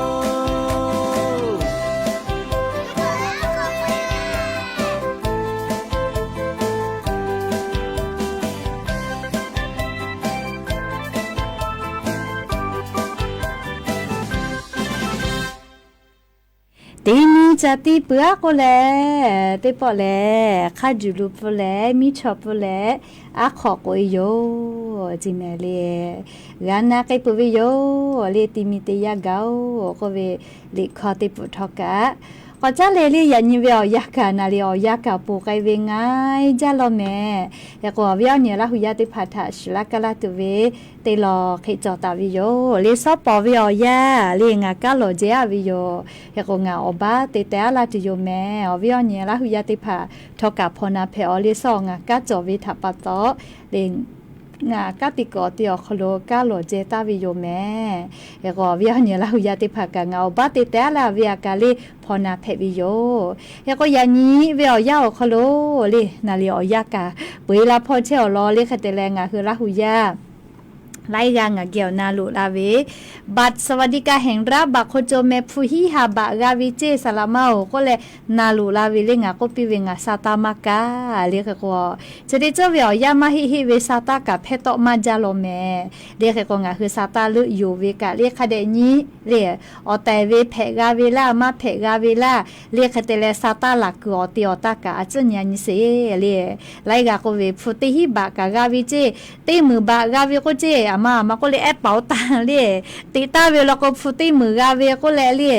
Teˇ nyi ca tiˇ peuˬ-aˉ k'oˆ leh, teˇ pawˆ lehˬ hk'a juˬ lu pfuhˇ leh miˇ chaw pfuhˇ leh aˉ hk'aw k'oꞈ-e yoˬ. Ceˬ mehˍ le, g'a na k'ai peuˬ ve yoˬ le. Teˇ miˇ teˇ yaˇ gaˬ-oˬ k'oˆ ve, liꞈ hkawˇ teˇ pfuhˍ htawˇ kaꞈ k'awꞈ caˉ leh le, yaꞈ nyi ve awˬ yanˇ kaꞈ naˍ riˍ awˬ yanˇ kaꞈ ponˬ k'ai ve ngaˬ jaˇ law mehˍ. Hk'e k'o, awˬ viˉ awˬ nyi Laˇ huˍ yaˇ teˇ hpaˍ htaꞈ shiˍ laˇ kaˇ laˇ tuˬ ve teˇ law hk'e cawˬ taˍ ve yoˬ le. Suhˉ pawˍ ve awˬ yanˇ le ngaˬ kaˉ lawˬ jehˇ-a ve yoˬ. Hk'e k'o, ngaˬ awˬ baˆ te teh-a laˇ tuˬ yoˬ mehˍ. Awˬ viˉ awˬ nyi Laˇ huˍ yaˇ teˇ hpaˍ htawˇ kaꞈ hpawnˬ naˍ hpehꞈ-aw le. Suhˉ ngaˬ kaˉ cawˬ ve htaꞈ pa taw le, ngaˬ kaˉ te kuiˬ awˬ te awˬ hk'aw lo kaˉ lawˬ jehˇ taˍ ve yoˬ mehˍ. Hk'e k'o, awˬ viˉ awˬ nyi Laˇ huˍ yaˇ teˇ hpaˍ kaꞈ ngaˬ awˬ baˆ te teh-a laˇ ve aꞈ kaꞈ le hpawnˬ naˍ hpehꞈ ve yoˬ. Hk'e k'o, yaꞈ nyi ve awˬ yanˇ awˬ hk'aw lo le, naˍ riˍ awˬ yanˇ kaꞈ peu-eˬ la hpawˇ chehˇ-aw law le. Hk'e te leh ngaˬ hui Laˇ huˍ yaˇ laiˉ g'aˇ ngaˬ geh awˬ na loꞈ la ve, Baꞈ สวัสดิการแห่งรัฐ baꞈ hk'aw cawˬ mehˍ hpu hiˉ ha baꞈ g'a ve ceˇ saˍ laꞈ ma-oˬ k'oˆ leh na loꞈ la ve le. Ngaˬ k'oˆ piˇ ve ngaˬ sa taˇ maˇ kaˇ le. Hk'e k'o, chi teˇ cawˇ ve awˬ yanˇ maˇ heˆ heˆ ve sa taˇ kaꞈ hpehˇ tawˆ maˇ jaˇ law mehˍ le. Hk'e k'o, ngaˬ hui sa taˇ leuˆ yoˬ ve kaꞈ le hk'a dehꞈ nyi le, awˬ tehˬ ve hpehꞈ g'a ve laˇ, maˇ hpehꞈ g'a ve laˇ le. Hk'e te leh sa taˇ laˬ kuiˬ awˬ te awˬ taˇ kaꞈ a ciˉ nyi a nyi sheˍ le. Laiˉ g'aˇ k'oˆ ve hpu teˇ hiˉ baꞈ kaꞈ g'a ve ceˇ, teˇ meunˍ baꞈ g'a ve k'oˆ ceˇ, aˬ ma aˬ ma k'oˆ le ehˉ paˍ-oˬ taˇ le. Teꞈ taˍ ve law k'o hpu teˇ meunˍ g'a ve k'oˆ leh le,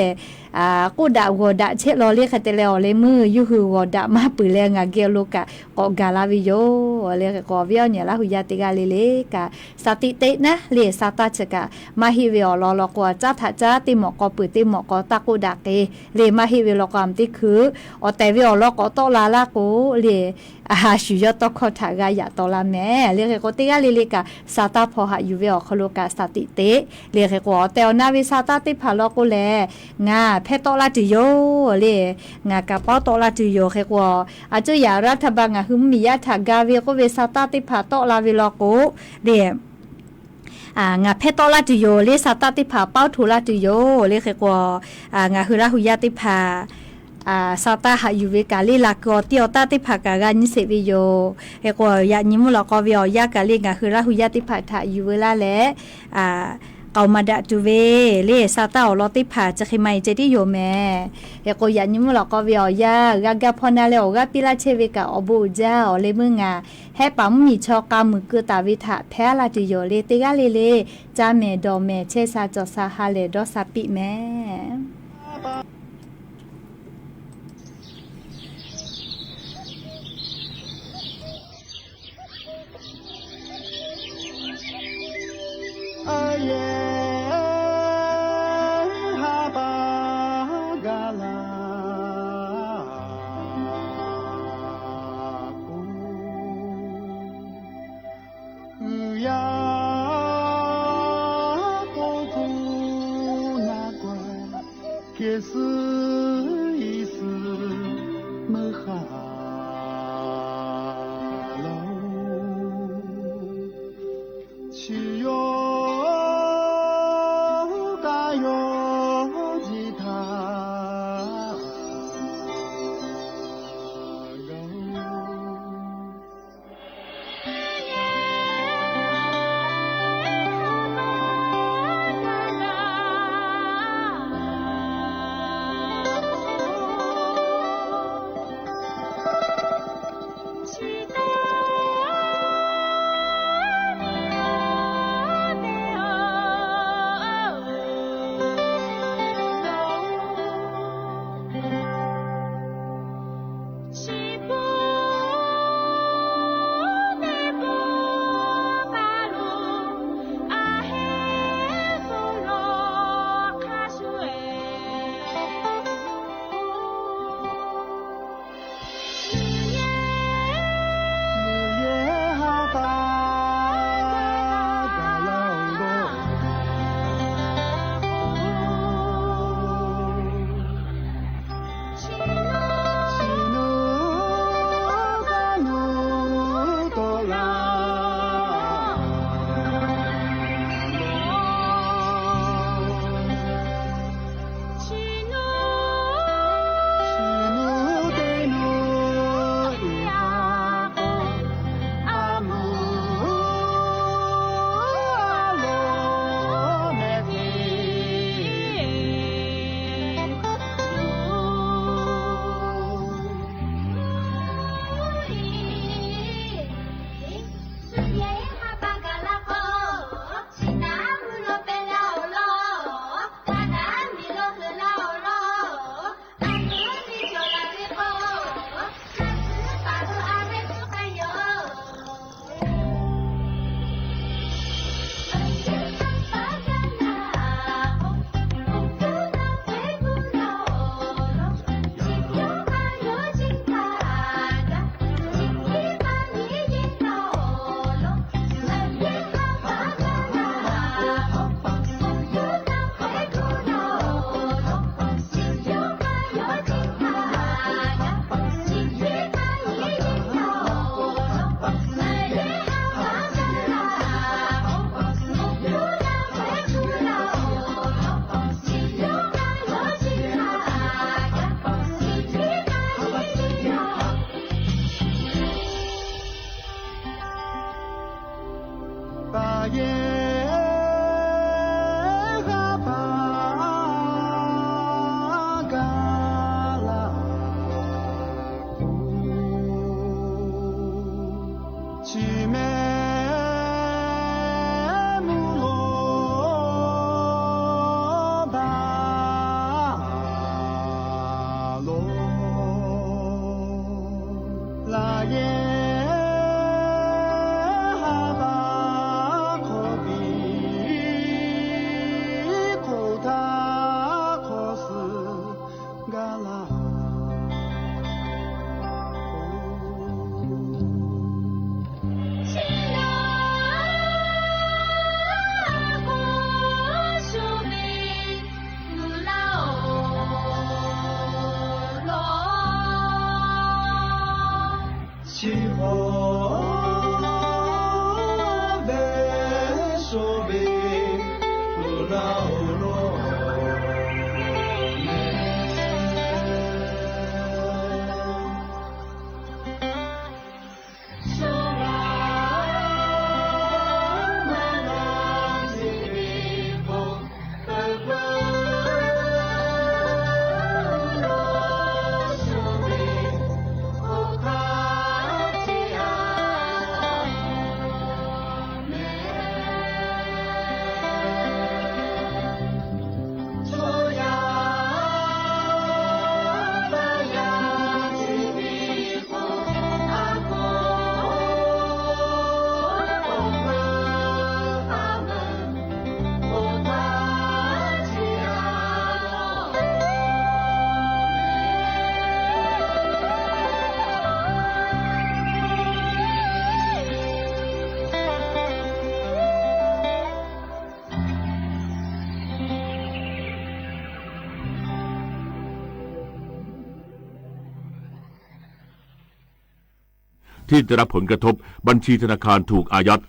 k'oˆ daꞈ g'awˬ daꞈ chehˇ law le hk'e te leh awˬ leh meuˇ yuˇ hui g'awˬ daꞈ maˇ peuˬ leh ngaˬ geh lo kaꞈ k'awꞈ gaˬ la ve yoˬ. Le hk'e k'o, awˬ viˉ awˬ nyi Laˇ hu yaˇ teˇ g'aˇ le le kaꞈ, สติ teˇ naˉ le, sa taˇ chi kaꞈ maˇ heˆ ve awˬ lawn law k'o, caˉ htaꞈ caˉ teˇ mawꞈ k'aw peuˬ teˇ mawꞈ k'aw taˇ k'oˆ daꞈ k'e le, maˇ heˆ ve law k'o, a teˇ hkui awˬ tehˬ ve awˬ lawn k'awꞈ tawˆ la laˇ k'o le, a shu yawˇ tawˇ hkawˇ htaꞈ g'a yaꞈ taw laˇ mehˍ. Le hk'e k'o, teˇ g'aˇ le le kaꞈ sa taˇ hpaw haꞈ yuˬ ve awˬ hk'aw lo kaꞈ สติ teˇ le hk'e k'o, awˬ tehˬ awˬ na ve sa taˇ teˇ hpaˍ law k'o lehˬ, ngaˬ hpehˇ tawˆ laˇ tuˬ yoˬ le. Ngaˬ kaꞈ pawˉ tawˆ laˇ tuˬ yoˬ. Hk'e k'o, a cuˇ yaꞈ รัฐบาล ngaˬ hui mvuhˇmiˬ yaˇ htaꞈ ga ve k'oˆ ve sa taˇ teˇ hpaˍ tawˆ la ve law k'o le, ngaˬ hpehˇ tawˆ laˇ tuˬ yoˬ le. Sa taˇ teˇ hpaˍ pawˉ hto laˇ tuˬ yoˬ. Le hk'e k'o, ngaˬ hui Laˇ hu yaˇ teˇ hpaˍ sa taˇ haꞈ yuˬ ve kaꞈ le, laꞈ kuiˬ awˬ tiˇ awˬ taˇ teˇ hpaˍ kaꞈ g'a nyi sheˍ ve yoˬ. Hk'e k'o, yaꞈ nyi mvuhˇ lawꞈ k'aw ve awˬ yanˇ kaꞈ le, ngaˬ hui Laˇ hu yaˇ teˇ hpaˍ htaꞈ yuˬ veu laˇ leh, k'aoˍ maˍ daꞈ tuˬ ve le, sa taˇ awˬ lawn teˇ hpaˍ chi hk'e ma e ceh tiˉ yoˬ mehˍ. Hk'e k'o, yaꞈ nyi mvuhˇ lawꞈ k'aw ve awˬ yanˇ g'a gaˇ hpawˇ na leh awˬ g'aˇ piˇ laˇ chehˇ ve kaꞈ awˬ bon uiˍ jaˇ. Awˬ leh meuˇ ngaˬ hehˉ paˍ mvuhˇmiˬ chaw k'a muiˬ keu taˍ ve htaꞈ hpehˇ laˇ tuˬ yoˬ le. Teˇ g'aˇ le le caˇ mehˍ dawˬ mehˍ chehˇ sha cawˬ sha ha lehˬ dawˇ sha piˇ mehˍ. ที่ได้รับผลกระทบ บัญชีธนาคารถูกอายัด